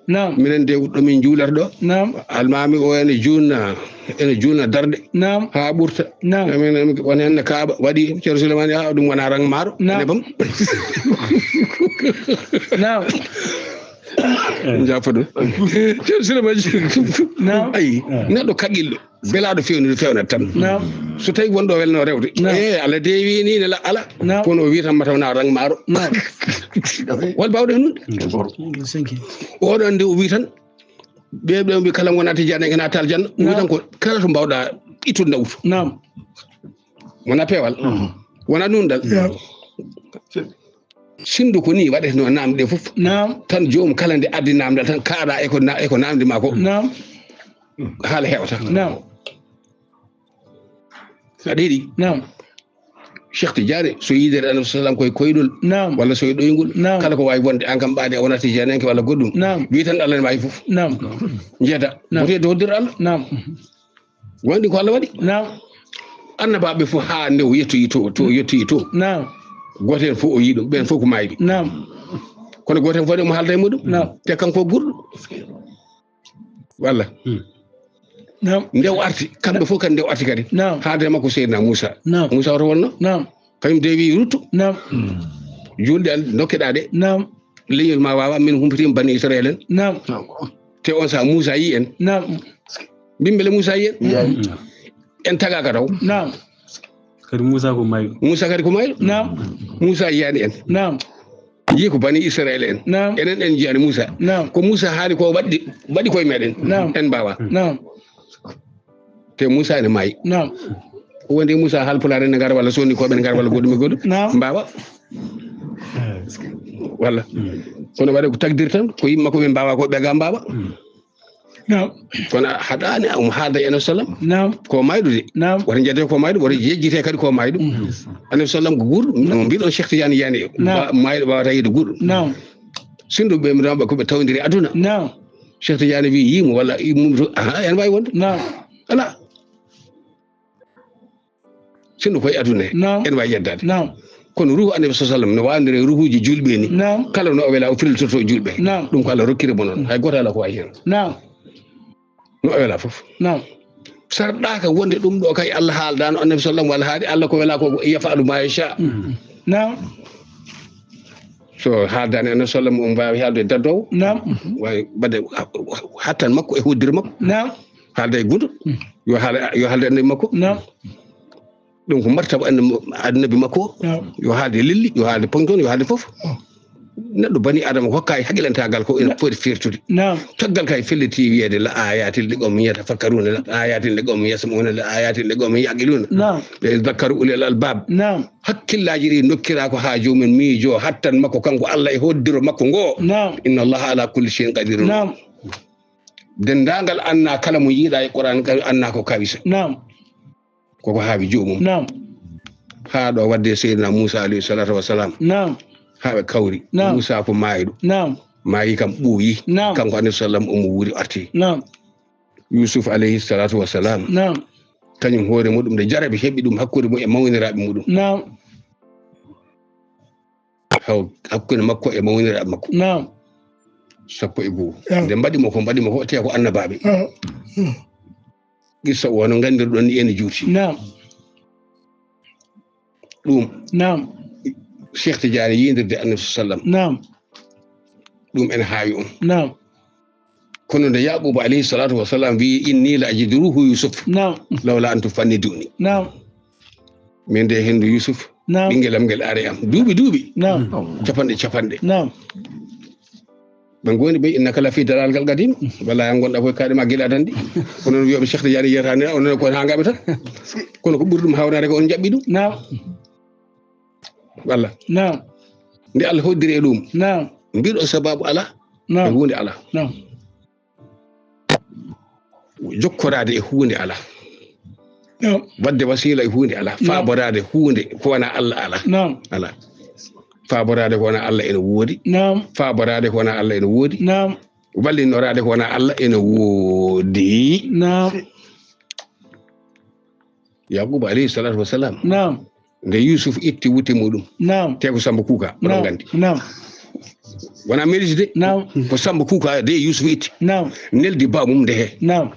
Naam. Minen de ɗo min juulata ɗo. Naam. Almaami o ene juulna, ene juulna darɗe. Naam. Haa ɓurta. Naam. Amin, amin, won heen ne kaaɓa waɗi ceerno Souleymane, yaa ɗum wona rang maaro. Naam. Ene bam. Naam. Jaafoɗon. Ceerno Souleymane. Naam. Ayi, neɗɗo kaqqilɗo. Belaaɗo fewnude fewnat tan. Naam. So tawi wonɗo welno rewde. Naam. E Allah de wi ni ne la ala. Naam. Kono o wi tan mataw na rang maaro. Naam. Wal bawɗo hen nun. Oɗon de o wi tan. Ɓe ɓe mbi kala wona Tijaani ena tal janna. O wi tan ko kala to mbawɗa ittude nawtu. Naam. Wona peewal. Wona nundal. Sindu ko ni waɗeteno namɗe fof. Naam. Tan joom kala nde addi namdal tan kaaɗa e ko na-, e ko namdi ma ko. Naam. Haala hewata. Naam. Aɗa yiɗi? Naam. Cheikh Tidiane, so yiidere Annabi sallam koye koyɗol. Naam. Walla so e ɗoyngol. Naam. Kala ko wawi wonde, an kam ɓaade a wona Tidiane enke walla goɗɗum. Naam. Wi tan Allah ne wawi fof. Naam. Jeeta. Naam. Wote doddir Allah. Naam. Wonde ko Allah waɗi. Naam. Annabaɓe fof ha nde o yettoyi to, to o yettoyi to. Naam. Goto hen fof o yii ɗum, ɓen fof ko mayɓe. Naam. Kono gooto heen fof omo haalda e muɗum. Naam. Te kanko o gurɗo. Walla? Hmm. Naam. Nde o arti, kamɓe fof kadi nde o arti kadi. Naam. Haalde makko Seydina Muusa. Naam. Muusa oto wonno? Naam. Kañum de wi ruttu. Naam. Juulɗe an dokkeɗaa ɗe. Naam. Leñol ma waawa, min humpitima bani Israel en. Naam. Te on saha Muusa yi en. Naam. Mbimbele Muusa yi en. Yi en. En tagaaka taw. Naam. Kadi Muusa ko mayɗo. Muusa kadi ko mayɗo. Naam. Muusa yiyaani en. Naam. Yi ko bani Israel en. Naam. Enen en jiyaani Muusa. Naam. Ko Muusa haali ko waɗi, waɗi koye meɗen. Naam. En mbaawa. Naam. Te Muusa ene maayi. Naam. Ko wonde Muusa Haalpulaar ene ngar walla Sooninkoɓe ene ngar walla goɗɗum e goɗɗum. Naam. Mbaawa. Walla. Kono waɗa ko takdir tan, ko yimɓe makko ɓe mbaawa ko ɓe ga mbaawa. Naam. Kono a haɗaani, omo haalda e Annabi sallam. Naam. Ko mayɗo de. Naam. Wota njedde ko mayɗo, wota yejjite kadi ko mayɗo. Mm. Annabi sallam ko gurɗo, no mbiɗon Cheikh Tidiane yani. Naam. Ba-, mayɗo wawata yiide gurɗo. Naam. Sinno ɓe mi ko ɓe tawdiri aduna. Naam. Cheikh Tidiane wi yimo walla yimo to, aha, en wawi wonde. Naam. Ala. Sinno koye aduna he, naam, en wawi yeddade. Naam. Kono ruhu Annabi sallallahu alaihi wasallam no wandire ruhuji julɓe ni. Naam. Kala no o wela o firlitoto julɓe. Naam. Ɗum ko Allah rokkiri mo noon. Hay goto ala ko wawi hen. Naam. No o wela fof. Naam. Sarɗaka wonde ɗum ɗo kay Allah haaldano Annabi sallallahu alaihi wasallam walla haali Allah ko wela ko yafalu ma yasha. Mm. Naam. So haaldani Annabi sallallahu alaihi wasallam, on mbawi haalde e daddowo. Naam. Wawi ɓadde hattan makko e hoddire makko. Naam. Haalda e gundo. Mm. Yo haal, yo haalde Annabi makko. Naam. Ɗum ko martaba annabi, annabi makko. Naam. Yo haalde lelli, yo haalde poñton, yo haalde fof. Oh. Neɗɗo bani Adama ko hokka e haqilantaagal ko ena foti firtude. Naam. Caggal kay felliti wiyeede la ayatin li qawmin yatafakkaruna, la ayatin li qawmin yasmauna, la ayatin li qawmin yaqiluna. Naam. La yadhakkaru ulul albab. Naam. Hakkillaaji ɗi nokkira ko haa joomumen miijo hattan makko kanko Allah e hoddiro makko ngo. Naam. Inna Allaha ala kulli shay'in qadirun. Naam. Denndaangal anna kala mo yiiɗa e Qur'an, anna ko kawisa. Naam. Koko haawi joomum. Naam. Haa ɗo wadde Seydina Muusa alayhi salatu wassalam. Naam. Haa ɓe kawri. Naam. Muusa ko maayɗo. Naam. Maayi kam ɓooyi. Naam. Kanko Annabi sallam omo wuuri arti. Naam. Yusuf alayhi salatu wassalam. Naam. Kañum hoore muɗum nde jarabi heɓi ɗum hakkunde mum e mawniraaɓe muɗum. Naam. Haw hakkunde makko e mawniraaɓe makko. Naam. Sappo e goo. Naam. Nde mbaɗi mo ko, mbaɗi mo ko, te ko annabaaɓe. Naam. Qissa o no nganndirɗon ni ene juuti. Naam. Ɗum. Naam. Cheikh Tidiane yindirde Annabi sallam. Naam. Ɗum ene haawi on. Naam. Kono nde Yaquba alayhi salatu wassalam wi, "Inni la ajidu ruhu Yusuf." Naam. "Lawla an tufanniduni." Naam. Min de hendu Yusuf. Naam. Ɓinngel am ngel ari am. Duuɓi, duuɓi. Naam. Capanɗe, capanɗe. Naam. Ɓe ngoni ɓe, "Innaka la fi dalal ngal qadim." Walla an ngonɗa koye kaaɗe ma gila dandi. Kono wiyoɓe Cheikh Tidiane yiyata ne, onon ko haa ngaɓe tan. Kono ko ɓuri ɗum hawnaade ko on jaɓɓi ɗum. Naam. Walla. Naam. Nde Allah hoddiri e ɗum. Naam. Mbiɗo sababu ala. Naam. E huunde ala. Naam. Jokkoraade e huunde ala. Naam. Wadde wasiila e huunde ala. Naam. Faaboraade huunde ko wona Allah ala. Naam. Ala. Faaboraade ko wona Allah ene woodi. Naam. Faaboraade ko wona Allah ene woodi. Naam. Wallinoraade ko wona Allah ene woodi. Naam. Yaquba alayhi salatu wassalam. Naam. Nde Yusuf itti wutte muɗum. Naam. Te ko Samba Kuka, oɗon nganndi. Naam. Wona Melis de. Naam. Ko Samba Kuka de Yusuf itti. Naam. Neldi bamum nde he. Naam.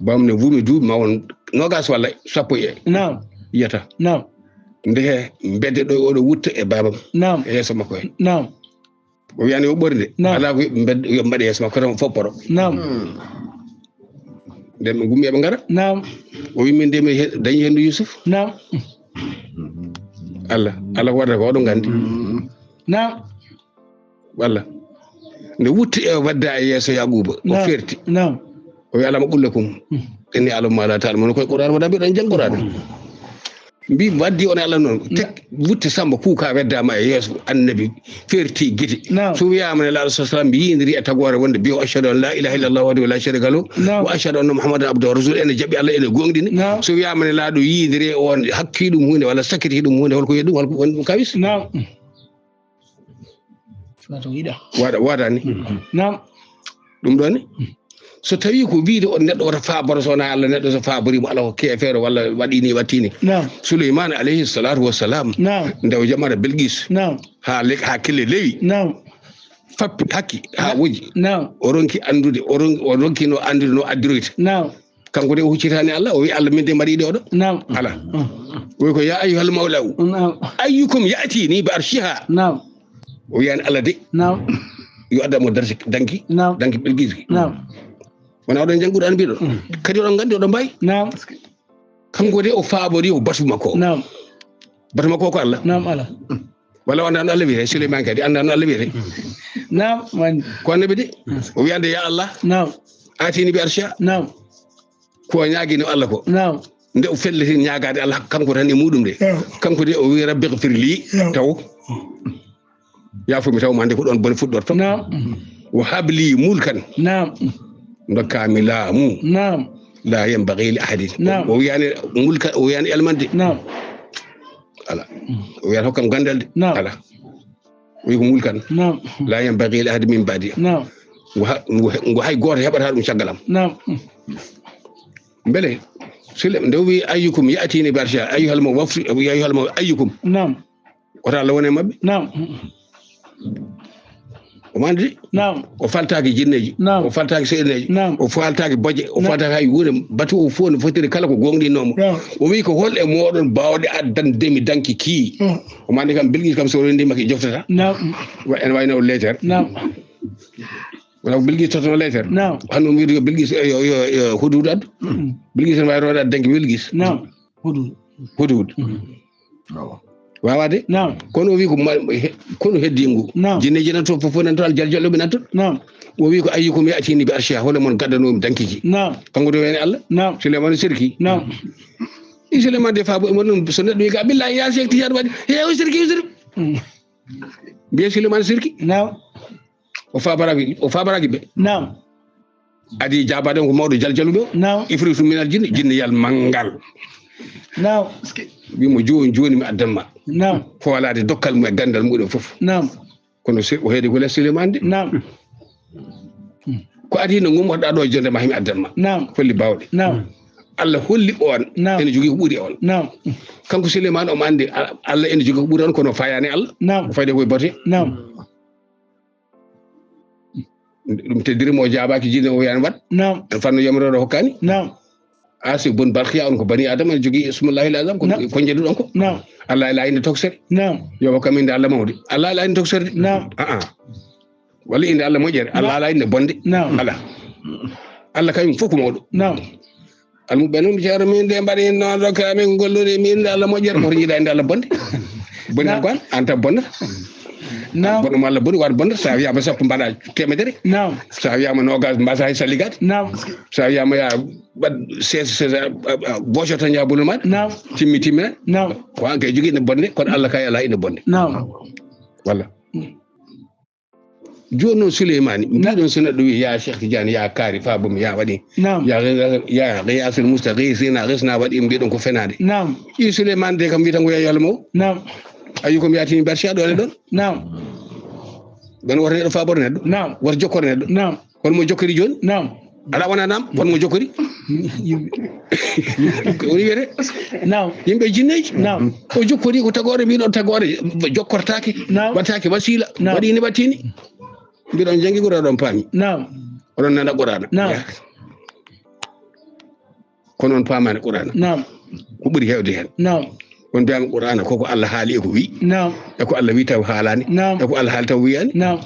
Bamum ne wumi duuɓi ma won nogas walla sappo e. Naam. Yiyata. Naam. Nde he mbedde ɗo oɗo wutta e babam. Naam. E yeeso makko he. Naam. O wiyani o ɓorni de. Naam. Ala ko mbed-, yo mbaɗe yeeso makko tan fof poro. Naam. Hmm. Nden ɓe ngummi eɓe ngara. Naam. O wi min de mi he-, dañi hendu Yusuf. Naam. Allah, Allah ko waɗata ko oɗon nganndi. Hmm. Naam. Walla. Nde wutti e wadda e yeeso Yaquba, o ferti. Naam. O wi alama qullakum. Hmm. Inni alama ma la ta'lamun. Koye Qur'an wona mbiɗon jang Qur'an. Hmm. Mbi waddi on Allah noon, tek wutte Samba Kuka weddama e yeeso Annabi, ferti gite. Naam. So wiyama ne laaɗo sallallahu alaihi wasallam yindiri e tagoore wonde mbiyo ashhadu an la ilaha illallah wahdahu la sharika lahu, naam, wa ashhadu anna Muhammadan abduhu wa rasuluhu, ene jaɓi Allah, ene gonɗini. Naam. So wiyama ne laaɗo yindiri on hakki ɗum hunde walla sakkiti ɗum hunde, holko wiya ɗum, holko woni ɗum kawis? Naam. Waɗa, waɗani. Naam. Ɗum ɗo ni. So tawi ko wiide on neɗɗo wota faaboro so wona Allah, neɗɗo so faaborimo ala ko keefeero walla waɗi ni, watti ni. Naam. Suleymaana alayhi salatu wassalam. Naam. Nde o jamara Bilqis. Naam. Ha le-, ha kelle lewi. Naam. fappi, hakki, haa wojji. Naam. O ronki anndude, o ron-, o ronkino anndude no addiroyta. Naam. Kanko de o huccitaani Allah, o wi Allah min de mbaɗi ɗo ɗo. Naam. Ala. Mm. O wi ko ya ayyuhal mawla'u. Naam. Ayyukum ya'tini bi arshiha. Naam. O wiyani Allah de. Naam. Yo adda mo darsi danki. Naam. Danki Bilkisu. Naam. Wona oɗon jannguɗo an mbiɗo. Mm. Kadi oɗon nganndi oɗon mbawi. Naam. Kanko de o faabori o batu makko. Naam. Batu makko ko Allah. Naam, Allah. Walla o anndaa no Allah wiyetee, Suleymaan kadi anndaa no Allah wiyetee. Naam, man. Ko annabi de. O wiyande ya Allah. Naam. Atini bi arsha. Naam. Ko ñaagino Allah ko. Naam. Nde o felliti ñaagaade Allah kanko tan e muɗum de. Naam. Kanko de o wi rabbi ghfir li. Naam. Taw. Yaafo mi taw ma nde ko ɗon bone fuɗɗorto. Naam. Wa habli mulkan. Naam. Ndokkami laamu. Naam. La yanbaghi li ahadin. Naam. O wiyani mulka, o wiyani elmande. Naam. Ala. O wiyani hokkam gandal de. Naam. Ala. O wi ko mulkan. Naam. La yanbaghi li ahadin min ba'di. Naam. Ngo ha-, ngo he-, ngo hay gooto heɓata ɗum caggal am. Naam. Mbele, Sule, nde o wi ayyukum ya'tini bi arsha, ayyuhal mo wafri, ayyuhal mo ayyukum. Naam. Wota Allah wone maɓɓe. Naam. Omo anndi. Naam. O faltaaki jinneeji. Naam. O faltaaki seyɗineeji. Naam. O faltaaki boje. O faltaaki hay huunde. Batu o fof no fotiri kala ko goongɗinoomo. Naam. O wi ko hol e mooɗon baawɗe addande mi danki kii? Mm. Omo anndi kam Bilkiis kam so rendiima ki joftata. Naam. Wa-, ene wayno o leeter. Naam. Wona ko Bilkiis tottuno leeter. Naam. Hannde o wiide yo Bilkiis, yo, yo, yo Hudhud addu. Mm. Bilkiis ene waawi rooɗaade danki Bilkiis. Naam. Hudhud. Hudhud. Mm. Awa. Waawaa de? Naam. Kono o wi ko ma-, he-, kono heddi ngu. Naam. Jinneeji nan toon, fof fof nan toon, aljanna ɓe nan toon. Naam. O wi ko ayyukum ya'tini bi arshiha, hol e mon gaddanoomi danki ki? Naam. Kanko de wayno Allah. Naam. Suleymaanu sirki. Naam. I Suleymaanu de faabo e mon ɗum, so neɗɗo wi ka, billahi ya Seek Tijaan waɗi. He o sirki, o sirki. Mm. Mbiye Suleymaanu sirki. Naam. O faabaraaki, o faabaraaki ɓe. Naam. Adi jaabaade on ko mawɗo jaljaluɓe o. Naam. Ifritu minal jinni, jinneyal manngal. Naam. Wi mo jooni, jooni mi addan ma. Naam. Foolaade dokkal mum e ganndal muɗum fof. Naam. Kono se-, o heedi ko les Suleymaan de. Naam. Ko adii no ngummotoɗaa ɗo e jonde ma himi addan ma. Naam. Holli baawɗe. Naam. Allah holli on. Naam. Ene jogii ko ɓuri on. Naam. Kanko Suleymaan omo anndi A-, Allah ene jogii ko ɓuri on kono fayaani Allah. Naam. O fayde koye bote. Naam. Ɗum teddiri mo o jaabaaki jinne o wiyaani waɗ. Naam. En fanno yamrooɗo hokkaani. Naam. Asi bun Barkiya on ko bani Adama ene jogii ismullahil azam ko, naam, ko njeɗuɗon ko. Naam. Allah ala innde toksere. Naam. Yo kam innde Allah mawde. Allah ala innde toksere de. Naam. Aa. Walla innde Allah moƴƴere. Naam. Allah ala innde bonde. Naam. Ala. Allah kañum fof ko mawɗo. Naam. Almuɓɓe noon, mi ceero min de mbaɗi noon ɗo ka min gollude mi innde Allah moƴƴere. Moto jiiɗa innde Allah bonde. Boni, naam, ko an, an tan bonnata. Naam. Bono mo Allah boni, waɗa bonnata. Sa wiyama sappo mbaɗa temedere. Naam. Sa wiyama nogas mbasa hay salligade. Naam. Sa wiyama ya waɗ seize, seize, a, a, a, boco tan ya bolol maɗa. Naam. Timmi, timminani. Naam. Ko an kay jogui ina bonde, kono Allah kay ala ina bonde. Naam. Walla. Mm. Joni noon Souleymane, naam, mbiɗon so neɗɗo wi ya Cheikh Tidiane, ya kaari, faabo mi, ya waɗi. Naam. Ya, ya Ghiyasul Mustaghithina, ghisna waɗi, mbiɗon ko fenaande. Naam. Ɗi Souleymane de kam wi tan ko ya Allah mo. Naam. Ayi ko mi yatini berse ɗo e ɗon. Naam. Ɗon woto neɗɗo faaboro neɗɗo. Naam. Woto jokkoro neɗɗo. Naam. Kono mo jokkori joni? Naam. Ala wona naam, kono mo jokkori? Yimɓe. Ko woni wiyete? Naam. Yimɓe jinneeji? Naam. O jokkori ko tagoore, mbiɗo tagoore jokkortaake, naam, waɗtaake wasiila, naam, waɗi ni waɗti ni. Mbiɗon janngi Qur'aana, oɗon paami. Naam. Oɗon nana Qur'aana. Naam. Kono on paamaani Qur'aana. Naam. Ko ɓuri heewde heen. Naam. On mbiyaama Qur'aana ko ko Allah haali e ko wi. Naam. E ko Allah wi taw haalaani. Naam. E ko Allah haali taw wiyaani. Naam.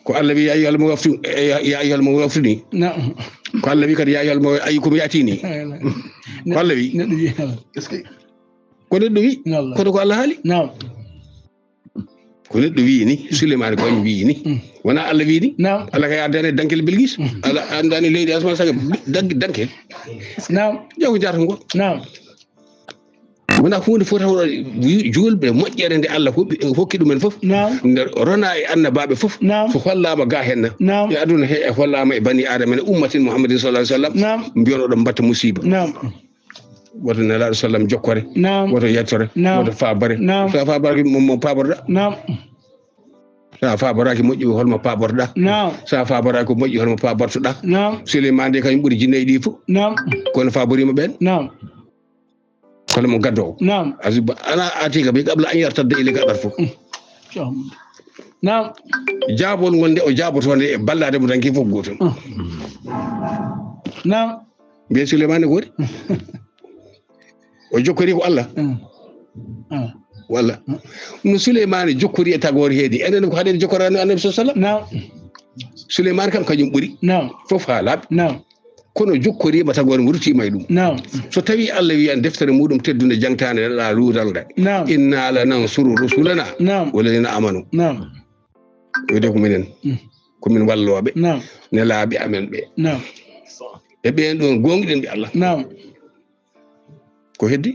Ko Allah wi, ya ayyuhal muwaffi-, ya, ya ayyuhal muwaffini. Naam. Ko Allah wi kadi, ya ayyuhal muwa-, ayyukum yatini. Ko Allah wi. Neɗɗo wi. Est-ce que ko neɗɗo wi? Wallah. Kono ko Allah haali. Naam. Ko neɗɗo wi ni, Souleymane ko woni wi ni. Mm. Wona Allah wi ni? Naam. Allah kay addani dankel Bilgis. Mm. Allah addani leydi asman sanga dank-, dankel. Naam. Ƴeew ko jaata ngol. Naam. Wona huunde fotata wi-, juulɓe moƴƴere nde Allah hokki, hokki ɗumen fof. Naam. Nde rona e annabaaɓe fof. Naam. Fof hollaama ga henna. Naam. E aduna he e hollaama e bani Adama, e ummatin Muhammadin sallallahu alaihi wasallam. Naam. Mbiyon oɗon mbatta musiba. Naam. Woto Nelaaɗo sallam jokkore. Naam. Woto yettore. Naam. Woto faabare. Naam. Sa faabaraki mo, mo paaborɗa. Naam. Sa faabaraki moƴƴi, holmo paaborɗa? Naam. Sa faabaraki ko moƴƴi, holmo paabortoɗa? Naam. Souleymane de kañum ɓuri jinneeji ɗi fof. Naam. Kono faaborima ɓen. Naam. Kono mo gaddowo. Naam. Asiba, ana atika bi qabla an yartadda ilayka tarfuka. Mm. Naam. Jaabol ngol nde o jaabotoo nde e ballaade mo tan, ki fof gootum. Naam. Mbiyen Suleymaani goori. O jokkori ko Allah. Mm. Ah. Walla. Mm. No Suleymaani jokkori e tagoore heedi. Enen ko haɗen jokkorano Annabi sallallahu alaihi wasallam. Naam. Suleymaani kam kañum ɓuri. Naam. Fof haa laaɓi. Naam. Kono jokkoriima tagoore mo ruttiima e ɗum. Naam. So tawii Allah wiyan deftere muɗum teddunde jangtaande neɗɗa luural nde. Naam. Inna lanansuru rusulana. Naam. Walladina amanu. Naam. Wiyde ko minen. Mm. Ko min wallooɓe. Naam. Nelaaɓe amen ɓe. Naam. E ɓeen ɗoon goongiɗen ɓe Allah. Naam. Ko heddi?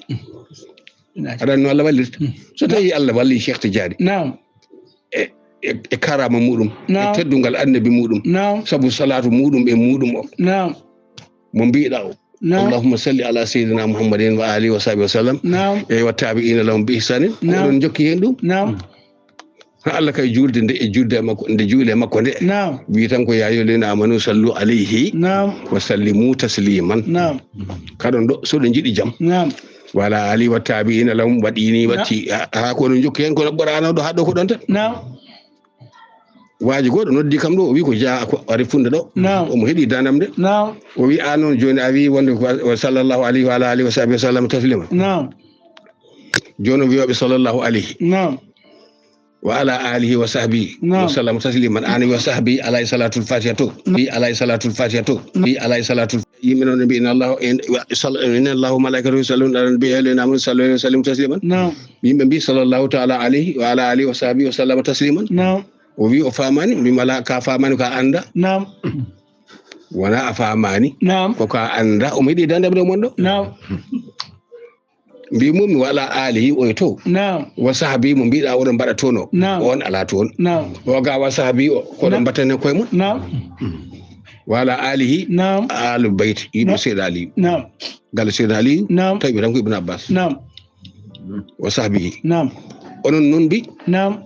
Mm. Aɗa anndi no Allah wallirta. Mm. So tawii Allah walli Cheikh Tidiane. Naam. E, e, e karaama muɗum. Naam. E teddungal annabi muɗum. Naam. Sabu salaatu muɗum e muɗum o. Naam. Mo mbiɗa o. Naam. Allahumma salli ala sayyidina Muhammadin wa alihi wa sahbihi wa sallam. Naam. E wa tabi'ina lahum bi ihsanin. Naam. Oɗon jokki heen ɗum? Naam. Ha Allah kay juulde nde e juulde e makko, nde juule makko nde. Naam. Wi tan ko, "Ya ayyuhallazina amanu sallu alayhi Naam. wa sallimu tasliman." Naam. Kaɗon ɗo, so ɗon jiɗi jam. Naam. Wa ala alihi wa tabi'ina lahum waɗi ni Naam. watti. Ha, ha ko onon jokki heen, kono Qur'aana o ɗo ha ɗo ko ɗon tan. Naam. Waaji goɗɗo noddi kam ɗo, o wi ko jaa ko ari funde ɗo. Naam. Omo heɗi dandam de. Naam. O wi an noon jooni a wi wonde ko wa-, wa sallallahu alayhi wa ala alihi wa sahbihi wa sallam taslima. Naam. Jooni o wiyoɓe sallallahu alayhi. Naam. Wa ala alihi wa sahbihi Naam. wa sallam tasliman. An wi wa sahbihi alayhi salatul fatiha to. Wi alayhi salatul fatiha to. Wi alayhi salatul, yimɓe noon ɓe mbi inna Allah, in, wa sal-, inna Allah wa malaikatahu yusalluna ala nabi, ya ayyuhallazina amanu sallu alayhi wa sallimu tasliman. Naam. Yimɓe mbi sallallahu ta'ala alayhi wa ala alihi wa sahbihi wa sallama tasliman. Naam. O wi o faamaani, mbi mala ka faamaani ka annda. Naam. Wona a faamaani. Naam. Ko ka annda, omo yiɗi dande ɓe mon ɗo. Naam. Mbi mum mi wala alihi oyo to. Naam. Wa sahbi mo mbiɗa oɗon mbaɗa toon o. Naam. On ala toon. Naam. O ga wa sahbi o, ko ɗon Naam. mbaɗaten e koye mon. Naam. Wala alihi, Naam. Alu bayt, yimɓe Naam. Seydina Aliyu. Naam. Galle Seydina Aliyu, Naam. tawi ɓe tan ko Ibn Abbas. Naam. Wa sahbihi. Naam. Onon noon mbi Naam.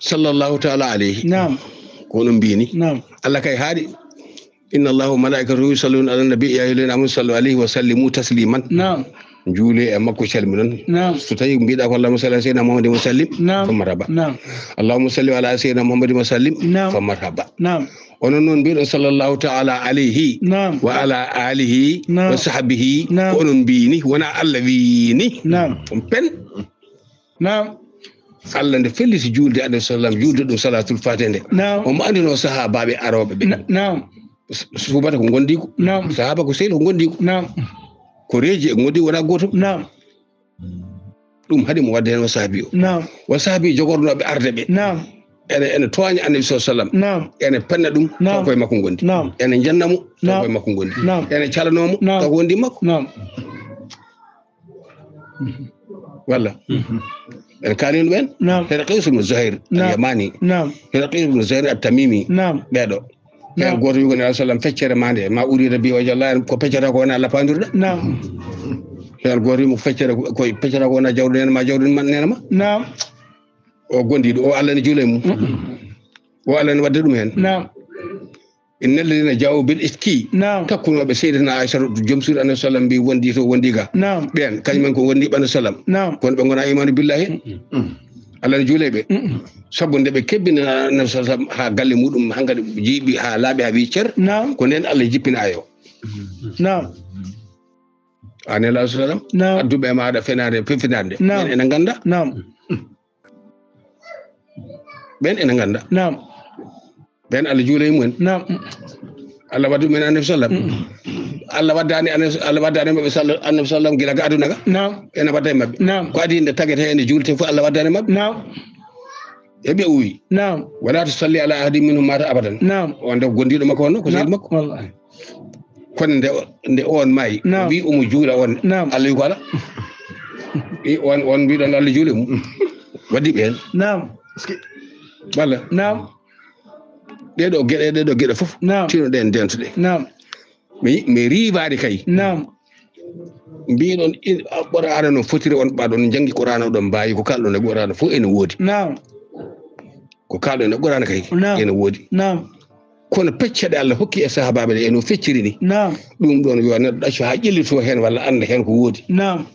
sallallahu ta'ala alayhi. Naam. Ko onon mbini. Naam. Allah kay haaɗi. Inna Allaha wa malaikatahu yusalluna ala nabi, ya ayyuhallazina amanu sallu alayhi wa sallimu tasliman. Naam. Juule e makko calminon. Naam. So tawi mbiɗa ko allahumma salli ala sayyidina Muhammadin wa sallim. Naam. Fa marhaba. Naam. Allahumma salli ala sayyidina Muhammadin wa sallim. Naam. Fa marhaba. Naam. Onon noon mbiɗon sallallahu ta'ala alayhi Naam. wa ala alihi Naam. wa sahbihi. Naam. Ko onon mbini, wona Allah wini. Naam. On pen. Naam. Allah nde felliti juulde Annabi sallam, juulde ɗum salatul fatiha nde. Naam. Omo andino sahabaɓe arooɓe ɓe. Na-, naam. S-, subata ko gondiku. Naam. Sahaba ko sehil ko gondiku. Naam. Ko reeji e gondi wona gootum. Naam. Ɗum haɗi mo wadde heen wa sahbi o. Naam. Wa sahbi jogornooɓe arde ɓe. Naam. Ene, ene tooña Annabi sallallahu alaihi wasallam. Naam. Ene penna ɗum, Naam. taw koye makko gondi. Naam. Ene janna mo, taw Naam. koye makko gondi. Naam. Ene calanoo mo, Naam. taw ko wondi makko. Naam. Walla? Mhm. En kaalino ɓen? Naam. Hiraqis ibn Zuhair Naam. al-Yamani. Naam. Hiraqis ibn Zuhair at-Tamimi. Naam. Ɓeeɗo. Heen Naam. gooto wi ko Nabi sallam feccere ma nde, ma urida bi wajhi Allah, ko feccata ko wona Allah paandirɗo. Naam. Heen gooto wi mo feccere ko, ko feccata ko wona jawdi nene ma, jawdi man nene ma. Naam. O gondiiɗo, o Allah ne juula e mum. Mm-mm. O Allah ne wadde ɗum heen. Naam. Inna alladhina ja'u bil ifki. Naam. Takkunooɓe Seydina Aysata, joom suudu Annabi sallam mbi wondi to, wondi ga. Naam. Ɓeen, kañum en ko wondi ɓandu sallam. Naam. Kono ɓe ngona imaanu billahi. Mm-mm. Allah ne juula e ɓe. Mm-mm. Sabu nde ɓe kebbina Annabi sallam haa galle muɗum, hankadi jiiɓi haa laaɓi haa wi cer. Naam. Ko nden Allah jippina ayo. Naam. An Nelaaɗo sallam, Naam. adduɓe e maaɗa fenaande, fefinaande. Naam. Ɓeen ene ngannda. Naam. Ɓeen ene ngannda. Naam. Ɓeen Allah juula e mumen. Naam. Allah waddi ɗumen Annabi sallam. Mm. Allah waddani Annabi, Allah waddani maɓɓe sallam, Annabi sallam gila ga aduna ga. Naam. Ene wadda e maɓɓe. Naam. Ko adi nde tagete ene juulte fof Allah waddani maɓɓe. Naam. E ɓe uwi. Naam. Wala tusalli ala ahadin minhum mata abadan. Naam. On de gondiiɗo makko on, ko Naam. sehil makko. Wallahi. Kono nde, nde on maayi, Naam. wi omo juula on. Naam. Allah wi ko ala. Wi on, on mbiɗon Allah juula e mum. Waddi ɓeen. Naam. Walla? Naam. Ɗee ɗoo geɗe, ɗee ɗoo geɗe fof, Naam. tino ɗeen ndento ɗe. Naam. Mi, mi riivaade kay. Naam. Mbiɗon in, a, Qur'aana no fotiri on ɓaɗon janngi Qur'aana oɗon mbaawi ko kalɗon e Qur'aana fof ene woodi. Naam. Ko kalɗon e Qur'aana kay Naam. ene woodi. Naam. Kono pecce ɗe Allah hokki e sahaabaaɓe ɗe eno fecciri ni. Naam. Ɗum ɗoon yo neɗɗo ɗaccu haa ƴellitoo heen walla annda heen ko woodi. Naam.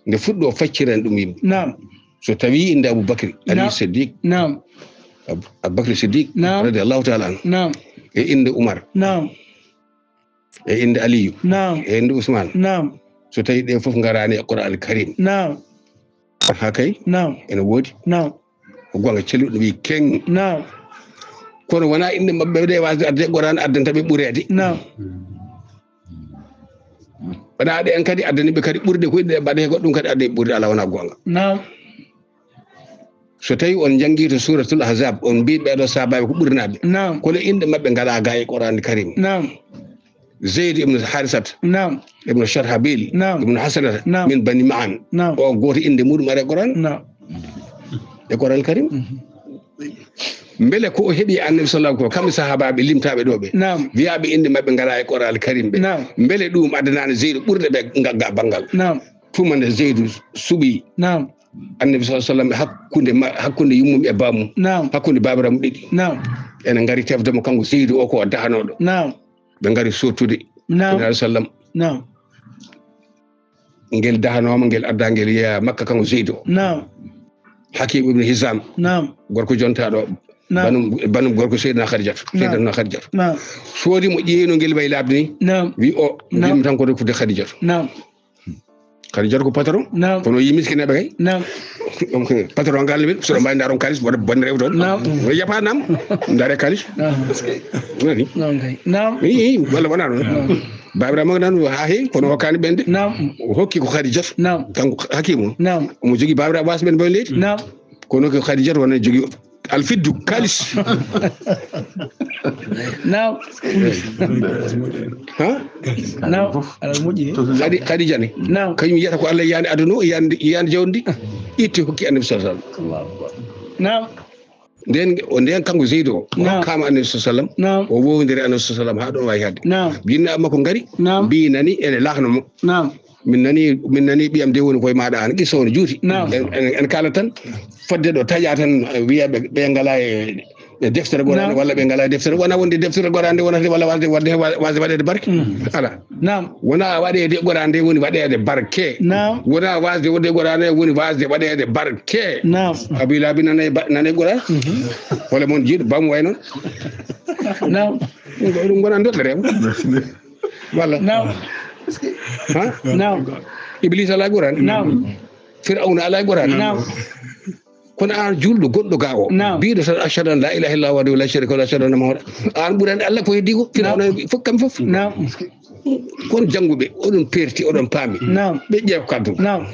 Nde fuɗɗoo facciren ɗum yimɓe. Naam. So tawii innde Abu Bakri, Ali Naam. Siddiq. Naam. Ab-, Abubakar Siddiq, Naam. Radiyallahu ta'ala anhu. Naam. E innde Umar. Naam. E innde Aliyu. Naam. E innde Usman. Naam. So tawi ɗe fof ngaraani e Qur'an Karim. Naam. Ha kay. Naam. Ene woodi. Naam. Ko goonga, celluɗo wi keng. Naam. Kono wonaa innde maɓɓe ɗe waasde adde Qur'an addanta ɓe ɓureede. Naam. Wonaa ɗe en kadi addani ɓe kadi ɓurde ko ɗe mbaɗe ko ɗum kadi adde ɓurde, alaa, wonaa goonga. Naam. So tawi on janngi to Suratul Ahzab, on mbi ɓeɗo sahabaɓe ko ɓurnaaɓe. Naam. Kono innde maɓɓe ngalaa ga e Qur'an Karim. Naam. Zayd ibn Harisat. Naam. Ibn Sharhabil. Naam. Ibn Hasanata. Naam. Min Bani Ma'an. Naam. O gooto innde muɗum ara e Qur'an. Naam. E Qur'an Karim. Mhm. Mbele ko o heɓi Annabi sallallahu alaihi wasallam, kamɓe sahabaɓe limtaɓe ɗo ɓe. Naam. Wiyaɓe innde maɓɓe ngalaa e Qur'an Karim ɓe. Naam. Mbele ɗum addanani Zayd ɓurde ɓe ga, ga banngal. Naam. Tuma nde Zaydu suɓi. Naam. Annabi sallallahu alaihi wasallam hakkunde ma-, hakkunde yummum e bammum. Naam. Hakkunde baabiraam ɗiɗi. Naam. Ene ngari tefde mo kanko Zaydu o ko o dahanoɗo. Naam. Ɓe ngari sottude. Naam. Sallallahu alaihi wasallam. Naam. Ngel dahanooma, ngel adda, ngel yeeya Makka kanko Zaydu o. Naam. Hakim ibn Hizam. Naam. Gorko jontaɗo. Naam. Banum, banum gorko Sayyidina Khadijatu. Naam. Sayyidatuna Khadijatu. Naam. Soodi mo, ƴeewi no ngel wayi laaɓde ni. Naam. Wi o, naam, yimmi tan ko rokkude Khadijatu. Naam. Khadijatu ko patron. Naam. Kono o yi miskineɓe kay. Naam. Ɗum ko patron ngal ɓe, so ɗo mbawi ndaron kalis, wonde bonne rew toon. Naam. O yapa nam, ndare kalis. Naam. Woni. Naam kay. Naam. Ii, walla wona ɗum. Naam. Babiraama nan ha heewi, kono hokkani ɓende. Naam. O hokki ko Khadijatu. Naam. Kanko Hakimu. Naam. Omo jogii babiraɓe waasɓe ɓen mbawi leydi. Naam. Kono ko Khadijatu wona jogii alfiddu, kalis. Naam. Ha? Naam. Alal moƴƴi. Khadi-, Khadija ni. Naam. Kañum yiyata ko Allah yiyani aduna o, yiyani, yiyani jawdi ndi. Itti hokki Annabi sallallahu alaihi wasallam. Allahu akbar. Naam. Nden, o nden kanko Zeydu o, o Naam. Hokkama Annabi sallallahu alaihi wasallam. Naam. O wowndiri Annabi sallallahu alaihi wasallam ha ɗon wawi hadde. Naam. Jinnaɓe makko ngari, Naam. Mbi nani ene lakno mo. Naam. Min nani, min nani ɓiyam de woni koye maɗa an, qissa o no juuti. Naam. En, en, en kala tan, fodde ɗo taƴa tan, eh, wiya ɓe, ɓe ngala e, e deftere Qur'an, Naam. Walla ɓe ngala e deftere. Wona wonde deftere Qur'an nde wonata walla wasde, wadde, wasde waɗede barke. Mm. Ala. Naam. Wona waɗede Qur'an nde woni waɗede barke. Naam. Wona wasde waɗde Qur'an nde woni wasde waɗede barke. Naam. Abi Lahabi nane ba-, nane Qur'an. Mhm. Walla mon jiiɗo bam way noon. Naam. Ɗum ko, ɗum gona doddere. Walla. Naam. Ha? Naam. Iblis ala Qur'an. Naam. Fir'auna ala Qur'an. Naam. Kono an julɗo goɗɗo ga o. Naam. Biɗo tan ashhadu an la ilaha illallah wahdahu la sharika lahu, ashhadu anna Muhammad. An ɓurani Allah ko heddi ko. Fir'auna Naam. Fof kam fof. Naam. Kon jannguɓe, oɗon perti, oɗon paami. Naam. Ɓe ƴeew kaddu. Naam.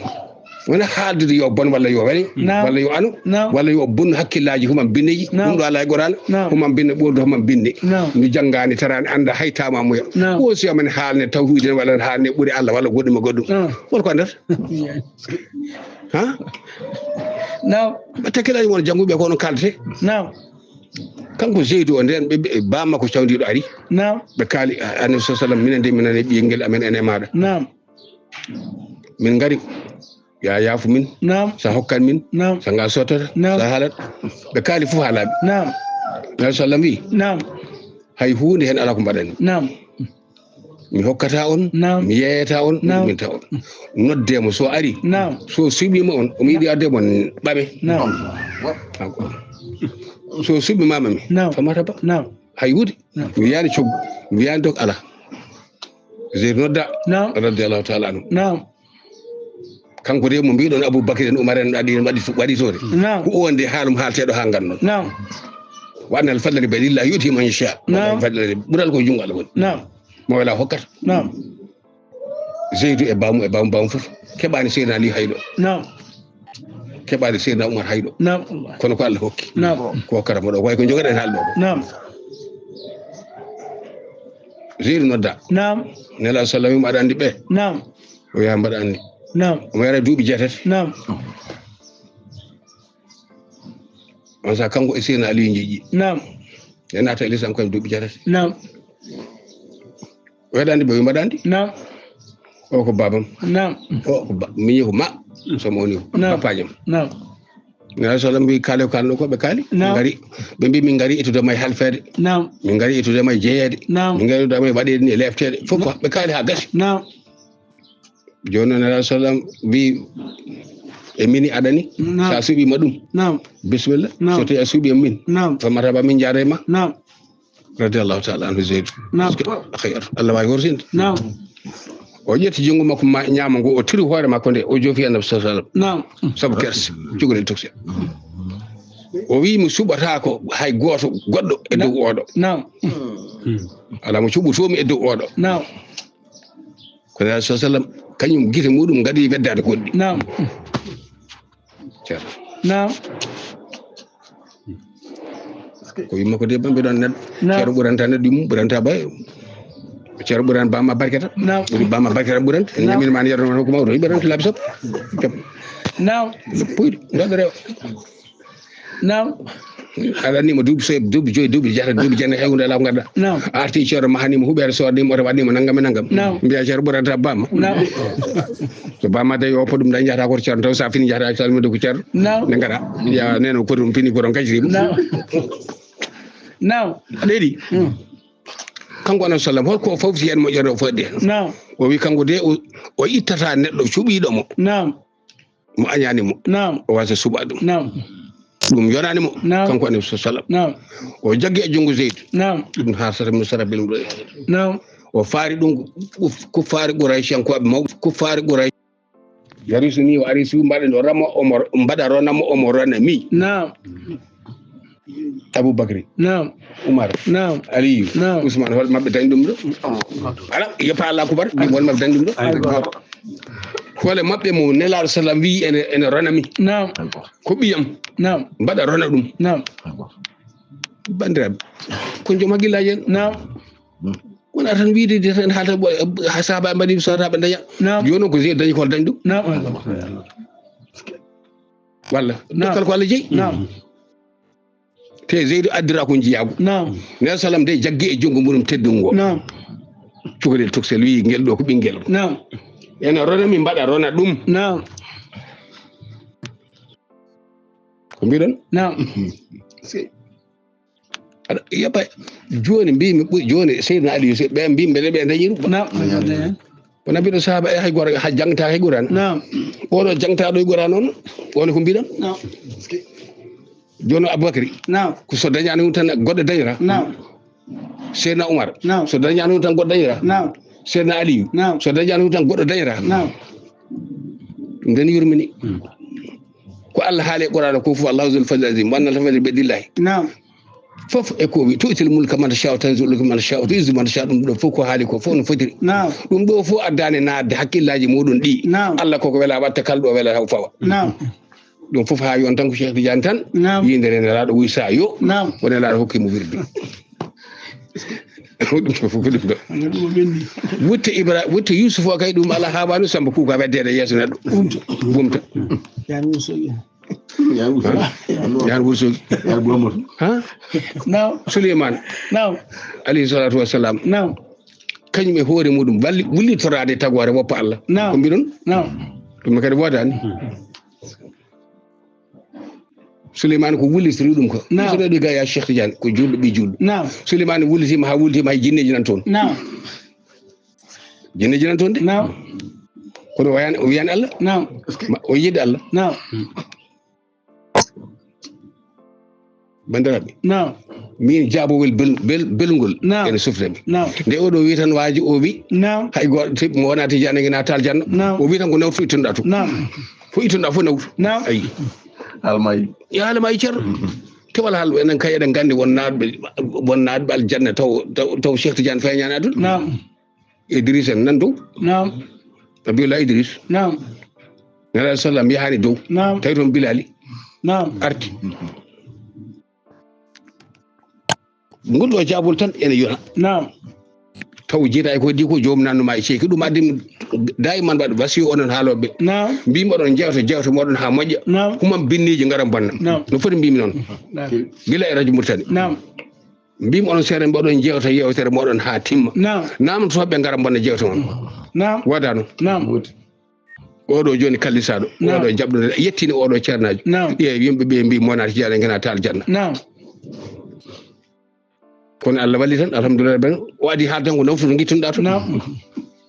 Wona haaldude yo bon walla yo weli, Naam. Walla yo anu, Naam. Walla yo bon hakkillaji human binneji. Naam. Ɗum ɗo ala e Qur'an, Naam. Human binne ɓoldo human binne. Naam. Mi janngani tarani anda hay tama muya. Naam. Ko si amen haalne tawhidin walla haalne ɓuri Allah walla goɗɗum e goɗɗum. Naam. Wol ko nder? Ha? Naam. Ɓe takkilaji mon jannguɓe ko onon kaldete. Naam. Kanko Zeydu o nden ɓe, ɓe, bamma ko cawndiɗo ari. Naam. Ɓe kaali, a-, Annabi sallallahu alaihi wasallam, minen de minen e ɓiyel ngel amen ene maɗa. Naam. Min ngari. Ya yaafu min. Naam. Sa hokkan min. Naam. Sa ngal sottata. Naam. Sa haalat. Ɓe kaali fof haalaɓe. Naam. Nabi sallam wi. Naam. Hay huunde hen ala ko mbaɗani. Naam. Mi hokkata on, Naam. Mi yeeyata on, mi Naam. Ɗuminta on. Nodde mo so ari, Naam. So suɓima on, omo yiɗi adde mon ɓame. Naam. So suɓima ɓame, Naam. Famata ba. Naam. Hay wude. Naam. Mi wiyani coggu, mi wiyani dog ala. Zeydu nodda, Naam. Radiyallahu ta'ala anhu. Naam. Kanko de mo mbiɗon Abu Bakr en Umar en waɗi, waɗi, waɗi toon. Naam. Ko on de haalum haalteɗo ha ngannon. Naam. Wa annal fadla bi yadillah yu'ti man yasha. Naam. Fadla de ɓural ko junngo Allah woni. Naam. Mo wela hokkata. Naam. Zeydu e baamu, e baamu, baamu fof. Keɓani Seydina Ali hayɗo. Naam. Keɓani Seydina Umar hayɗo. Naam. Kono ko Allah hokki. Naam. Ko hokkata mo ɗo. Way ko jogaɗen haalɗo ko. Naam. Zeydu nodda. Naam. Nela sallam wi mo aɗa andi ɓe. Naam. O yaha mbaɗa andi. Naam. Omo yara duuɓi jeetati. Naam. On sa kanko e Seydina Aliyu njeƴƴi. Naam. E naata e lislam kam duuɓi jeetati. Naam. O heɗandi ɓe wi mbaɗandi. Naam. O ko babam. Naam. O ko ba-, miñi ko ma. So mo woni ko. Naam. Bappaajam. Naam. Nabi sallam mbi kaale ko kalno ko ɓe kaali. Naam. Ngari. Ɓe mbi min ngari ettude ma e halfeede. Naam. Min ngari ettude ma e jeyeede. Naam. Min ngari ettude ma e waɗeede ni e lefteede. Fof ko ɓe kaali ha gasi. Naam. Jooni noon, Nelaɗo sallam wi, E mini aɗani? Naam. So a suɓiima ɗum, naam, bisimilla. Naam. So tawi a suɓiima min, naam, fa marhaba, min njaarayma. Naam. Radiyallahu ta'ala anhu Zeydu. Naam. Parce que, khayr. Allah waawi horsinde. Naam. O ƴetti junngo makko ma-, ñaamo ngo, o tiri hoore makko nde, o joofi Annabi sallallahu alaihi wasallam. Naam. Sabu kerse, cukalel tokosel. O wiyi, mi suɓataako hay gooto goɗɗo e dow, naam, oɗo. Naam. Alaa mo cuɓotoomi e dow oɗo. Naam. Ko Rasul sallam, kañum gite muɗum ngadi weddaade goɗɗi. Naam. Ceerno. Naam. Ko yumma ko debbo mbiɗon neɗɗo. Naam. Ceerno ɓuranta neɗɗo yumma, ɓuranta bay. Ceerno ɓuranta bamma barkata. Naam. Ɓuri bamma barkata ɓuranta. Naam. Ñamin man yerno ko mawɗo, ɓuranta laabi sappo. Naam. Puyɗo, ngaɗa rewa. Naam. Aɗa anndi mo duuɓi so, duuɓi joyi, duuɓi jata, duuɓi jene, hay huunde alaa ko ngadda. Naam. A arti ceerno mahani mo huɓeere, so waɗni mo, waɗni mo nangam e nangam. Naam. Mbiya ceerno ɓuranta bamma. Naam. So bamma tawi o oppo ɗum, dañ jata ko ceerno taw sa fini jata salminde ko ceerno. Naam. Ne ngara. Ya neno ko ɗum fini ko ɗon kajri. Naam. Naam. Aɗa yiɗi? Mm. Kanko Annabi sallam, holko o fawti heen moƴƴere o fodde? Naam. O wi kanko de o, o ittata neɗɗo cuɓiiɗo mo. Naam. Mo añani mo. Naam. O wasa suɓa ɗum. Naam. Ɗum yonani mo. Naam. Kanko Annabi sallam. Naam. O jaggi e junngo Zeydu. Naam. Ibn Harsata ibn Sarabil. Naam. O faari ɗum ko, ko faari Qurayshiyankooɓe mawɓe. Ko faari Quraysh. Yarisu ni o arisu mbaɗa no ramo omo mbaɗa ronamo omo rona mi. Naam. Abu Bakri. Naam. Umar. Naam. Aliyu. Naam. Usman, hol maɓɓe dañi ɗum ɗo? Ala, yeppa Allah akubar, ɗum hol maɓɓe dañi ɗum ɗo? Ay, goto. Hole maɓɓe mo Nelaaɗo sallam wiyi ene, ene rona mi. Naam. Ko ɓiyam. Naam. Mbaɗa rona ɗum. Naam. Banndiraaɓe, ko joom hakkillaaji en. Naam. Wona tan wiide de tan haalta bo-, ha sahaaba mbaɗi, sahaaba daña. Naam. Jooni noon ko Zeyd dañi ko dañi ɗum. Naam. Walla. Naam. Dokkal ko Allah jeyi. Naam. Te Zeydu addira ko njiyaagu. Naam. Nelaaɗo sallam de jaggi e junngo mum teddungo. Naam. Cukalel tokosel wiyi ngel ɗo ko ɓinngel. Naam. Ene rona mi mbaɗa rona ɗum. Naam. Ko mbiɗon? Naam. Aɗa yaba jooni mbimi ɓuri jooni Seydina Aliyu se ɓe mbi mbeɗa ɓe dañi ɗum. Naam. Wona mbiɗo sahaba e hay goto ha jangta hay Qur'an. Naam. Oɗo jangtaɗo e Qur'an noon, woni ko mbiɗon. Naam. Jooni Abubakari. Naam. Ko so dañani ɗum tan goɗɗo dañata. Naam. Seydina Umar. Naam. So dañani ɗum tan goɗɗo dañata. Naam. Seydina Aliyu. Naam. So dañani ɗum tan goɗɗo dañata. Naam. Ɗum den yurmini. Hmm. Ko Allah haali e Qur'an ko fof, Allahu zul fadlil azim, wa anna al fadla bi yadillahi. Naam. Fof e ko wi, tu'til mulka man tasha, tanzi'ul mulka man tasha, tu'izzu man tasha, ɗum ɗo fof ko haali ko fof no fotiri. Naam. Ɗum ɗo fof addani naatde hakkillaaji muɗum ɗi. Naam. Allah koko wela watta kala ɗo wela taw fawa. Naam. Ɗum fof haa yon tan ko Cheikh Tidiane tan. Naam. Yinde ne Nelaaɗo wuy sa yo. Naam. Ko Nelaaɗo hokki mo wirde. Ɗum fof ko ɗum ɗo. Nga ɗum o ɓenni. Wutte Ibra-, wutte Yusuf o kay ɗum ala haabanu Samba Kuka weddede yeeso neɗɗo. Bumta. Bumta. Yan Wursogi. Yan Wursogi. Yan Wursogi. Yan Bouhamadou. Ha? Naam. Souleymane. Naam. Alayhi salatu wassalam. Naam. Kañum e hoore muɗum walli, wullitoraade tagoore woppa Allah. Naam. Ko mbiɗon? Naam. Ɗum kadi woodani. Souleymane ko wullitiri ɗum ko. Naam. Miɗo ɗi ga ya Cheikh Tidiane, ko juulɗo ɓi juulɗo. Naam. Souleymane wullitima ha wullitima hay jinneji nan toon. Naam. Jinneji nan toon de. Naam. Kono o yan-, o wiyani Allah. Naam. Ma-, o yiɗi Allah. Naam. Bandiraɓe. Naam. Min jaabowel bel-, bel-, belngol. Naam. Ene suflami. Naam. Nde oɗo wi tan waaji o wi. Naam. Hay goto te mo wona Tidiane ngena tal janna. Naam. O wi tan ko nawtu ittunoɗa to. Naam. Ko ittunoɗa fof nawtu. Naam. Ayi. Almayi. Ya almayi ceerno. Te wala hal enen kay eɗen gandi won naatɓe, won naatɓe aljanna taw, taw, taw Cheikh Tidiane feeñani aduna. Naam. Idris en nan dow. Naam. Nabiyullah Idris. Naam. Nelaaɗo sallam yahani dow. Naam. Tawi toon Bilali. Naam. Arti. Ngol ɗo jaabol tan ene yona. Naam. Taw jeeyi ko di ko joom nanuma e ceeki ɗum addi daiman waɗ wasiyo onon haaloɓe. Naam. Mbimi oɗon jewta jewta moɗon ha moƴƴa. Naam. Humam binniiji ngara bonna. Naam. No foti mbimi noon. Naam. Gila e radio Mauritanie. Naam. Mbimi onon seeɗa mboɗon jewta yewtere moɗon ha timma. Naam. Namdotoɓe ngara bonna jewta mon. Naam. Wadano. Naam. Oɗo joni kallisaɗo. Naam. Oɗo jaɓɗo yettini oɗo ceernaajo. Naam. Ƴeew yimɓe ɓe mbi monata jeeɗa ngena tal janna. Naam. Kono Allah walli tan, alhamdulillah, ben o adi haalde tan ko nawtude gittunoɗa to. Naam.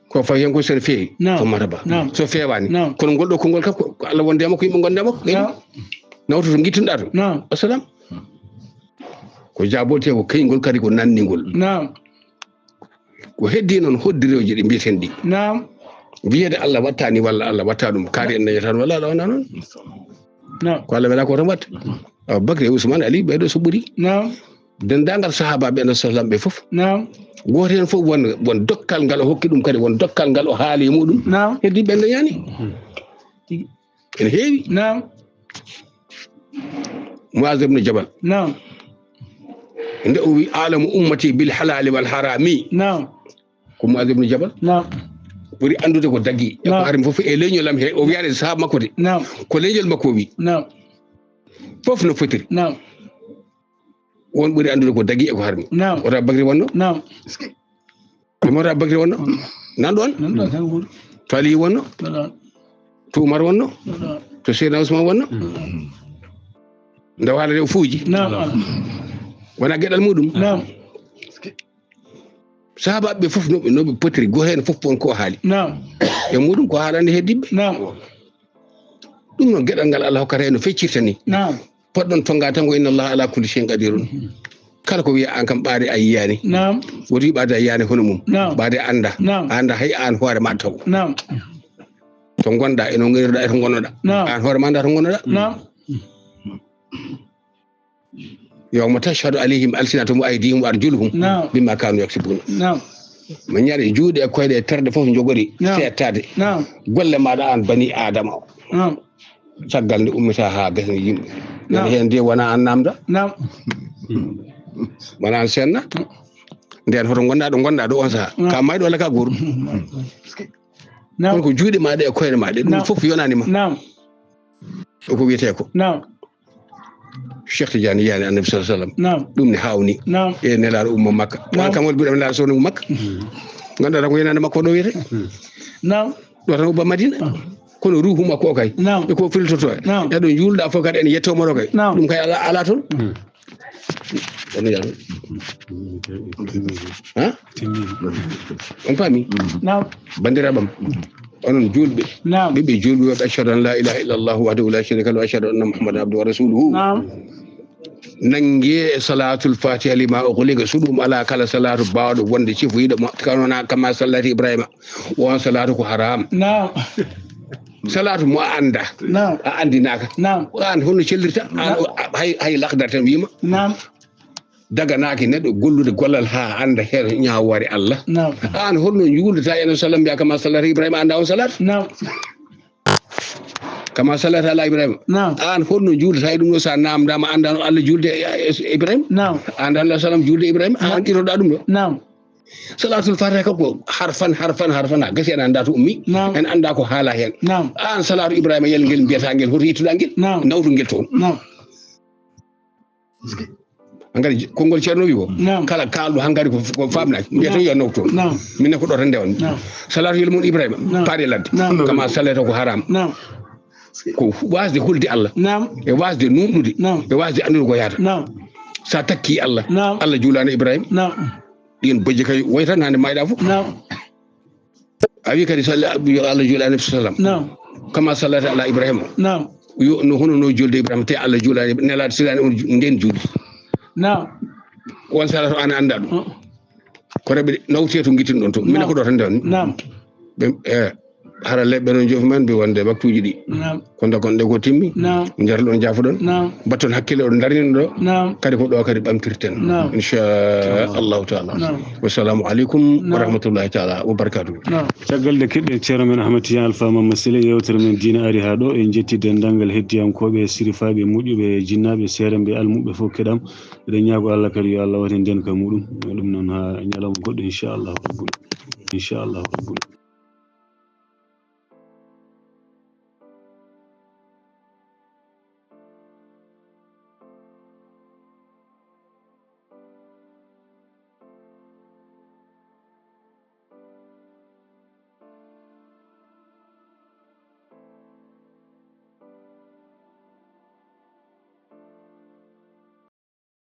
Ko fawi hen ko sen feewi. Naam. Ko marhaba. Naam. So feewaani. Naam. Kono ngol ɗo konngol kam ko Allah wonde e makko, yimɓe ngonde e makko. Naam. Nawtu to ngittinɗa to. Naam. Wassalam. Ko jaabote ko kayngol kadi ko nanningol. Naam. Ko heddi noon hoddireeji ɗi mbiyeten ɗi. Naam. Wiyeede Allah wattaani walla Allah watta ɗum, kaari en dañata ɗum walla Allah wona noon. Naam. Ko Allah wela ko tan watta. Abu Bakri e Usmaan, Ali, ɓeeɗo so ɓuri. Naam. Denndaangal sahaabaaɓe Annabi sallam ɓe fof. Naam. Gooto heen fof won, won dokkal ngal o hokki ɗum kadi, won dokkal ngal o haali e muɗum. Naam. Heddi ɓe dañaani. Tigi. Ene heewi. Naam. Muaz ibn Jabal. Naam. Nde o wi, "Alamu ummati bil halali wal harami." Naam. Ko Muaz ibn Jabal. Naam. Ɓuri anndude ko dagi. E ko Naam. Harmi fof e leñol am he. O wiyaani sahaaba makko de. Naam. Ko leñol makko o wi. Naam. Fof no fotiri. Naam. Won ɓuri anndude ko dagi e ko harmi. Naam. Wota Bakri wonno? Naam. Ɗum wota Bakri wonno? Mm. Nan ɗon? Nan ɗon tan woni. To Ali wonno? Nan ɗon. To Umar wonno? Nan ɗon. To Seydina Usman wonno? Mm. Nde waalata o fuuji? Naam. Wona geɗal muɗum? Naam. Sahaabaaɓe ɓe fof no ɓe, no ɓe potiri, gooto heen fof won ko o haali. Naam. E muɗum ko haalande heddii ɓe. Naam. Ɗum noon geɗal ngal Allah hokkata en no feccirta ni. Naam. Poɗɗon tonnga tan ko inna Allah ala kulli shay'in qadirun. Kala ko wiya aan kam ɓaade a yiyaani. Naam. Woto wi ɓaade a yiyaani hono mum. Naam. Ɓaade a annda. Naam. A annda hay aan hoore ma taw. Naam. To ngonɗa, e no ngonirɗa, e to ngonnoɗa. Naam. Aan hoore ma annda to ngonnoɗa. Naam. Yawma tashhadu alayhim alsinatuhum wa aydihim wa arjuluhum Naam. Bima kanu yaksibun. Naam. Mo ñaari juuɗe e koyɗe e terɗe fof njogori Naam. Seettaade. Naam. Golle maɗa aan bani Adama o. Naam. Caggal nde ummita haa gasni yimɓe. Naam. Nde heen de wona aan namda. Naam. Wona aan senna. Nden hoto ngonɗa ɗo ngonɗa ɗo on saha. Naam. Ka mayɗo walla ka gooruɗo. Naam. Kono ko juuɗe maɗa e koyɗe maɗa. Ɗum Naam. Fof yonani ma. Naam. O ko wiyetee ko. Naam. Cheikh Tidiane yiyaani Annabi sallallahu alaihi wasallam. Naam. Ɗum ne hawni. Naam. E nelaaɗo umma Makka. Naam. Wala kam woni ɓiɗɗo nelaaɗo sowno Makka. Ngannduɗaa ko yenaande makko ɗo wiyetee. Naam. Ɗo tan o ba Madina. Ah. Kono ruuhu makko o kay. Naam. E ko firtoto. Naam. E ɗo juulɗa fof kadi ene yetto mo ɗo kay. Naam. Ɗum kay ala, ala toon. Woni yalla. Ha? On faami? Naam. Banndiraaɓe am, onon juulɓe, Naam. Ɓiɓɓe juulɓe, waɗɓe ashhadu an la ilaha illallah wahdahu la sharika lahu, wa ashhadu anna Muhammadan abduhu wa rasuluhu. Naam. Nannge e salatul fatiha lima ughliqa, so ɗum ala kala salatu baawɗo wonde cifoyiɗo mo, kanona kama sallati Ibrahima. On salatu ko haram. Naam. Salatu mo a annda. Naam. A anndinaaka. Naam. Aan honno cellirta? Aan Naam. O, a, hay, hay lakdar tan wiima. Naam. Daganaaki neɗɗo gollude gollal haa annda heen ñaawoore Allah. Naam. Aan holno njuuldata e no sallam mbiya kama sallata Ibrahima annda on salat? Naam. Kama sallata ala Ibrahima. Naam. Aan holno njuuldata e ɗum ɗo so a naamndaama annda no Allah juulde e, e, e Ibrahima? Naam. Annda no sallam juulde e Ibrahima? Naam. Aan ɗinoɗa ɗum ɗo? Naam. Salatul Fatiha kam ko harfan, harfan, harfan, haa gasi en annda to ummi. Naam. En annda ko haala heen. Naam. Aan salatu Ibrahima yel ngel mbiyata ngel hoto yittuɗa ngel? Naam. Nawtu ngel toon. Naam. Hankadi konngol Ceerno wi ko, Naam. Kala kaalɗo hankadi ko, ko faamnaaki, mbiyata Naam. Yo nawtu toon. Naam. Min ne ko ɗo tan ndewan. Naam. Salatu yel mum Ibrahima, Naam. Paaɗe ladde. Naam. Kama salata ko haram. Naam. Ko wasde hulde Allah. Naam. E wasde nuunɗude. Naam. E wasde anndude ko yahata. Naam. Sa takki Allah, Naam. Allah juulana Ibrahima. Naam. Ɗiin bojji kay woy tan hande mayɗa fof. Naam. A wi kadi salli, yo Allah juul Annabi sallam. Naam. Kama sallata ala Ibrahima. Naam. Yo no hono no julde Ibrahima te Allah juulani nelaaɗo silani on ju-, nden juulde. Naam. On salatu an annda ɗum. Mm. Ko rewɓe nawte to gittin ɗon to. Mina Naam. Ko ɗo tan ndewan. Naam. Ɓe, eh, hara leɓɓe noon jofi man mbi wonde waktuuji ɗi. Naam. Ko ndokon ɗe ko timmi. Naam. Njaral ɗon jaafoɗon. Naam. Batton hakkille oɗon darnino ɗo. Naam. Kadi ko ɗo kadi ɓamtirten. Naam. Inchallahu taala. Naam. Wassalamu aleykum Naam. Wa rahmatullahi taala wa barakatuhu. Naam. Caggal nde keɗɗen Ceerno men Ahmad Tidiane Alpha Mama Sile, yewtere men diina ari haa ɗo. En jetti denndaangal heddiyankooɓe, sirifaaɓe, moƴƴuɓe, jinnaaɓe, seerenɓe, almuɓɓe fof keɗam. Eɗen ñaago Allah kadi yo Allah waɗ heen ndeenka muɗum. Ɗum noon haa ñalawma goɗɗo, inchallahu rabbuna. Inchallahu rabbuna.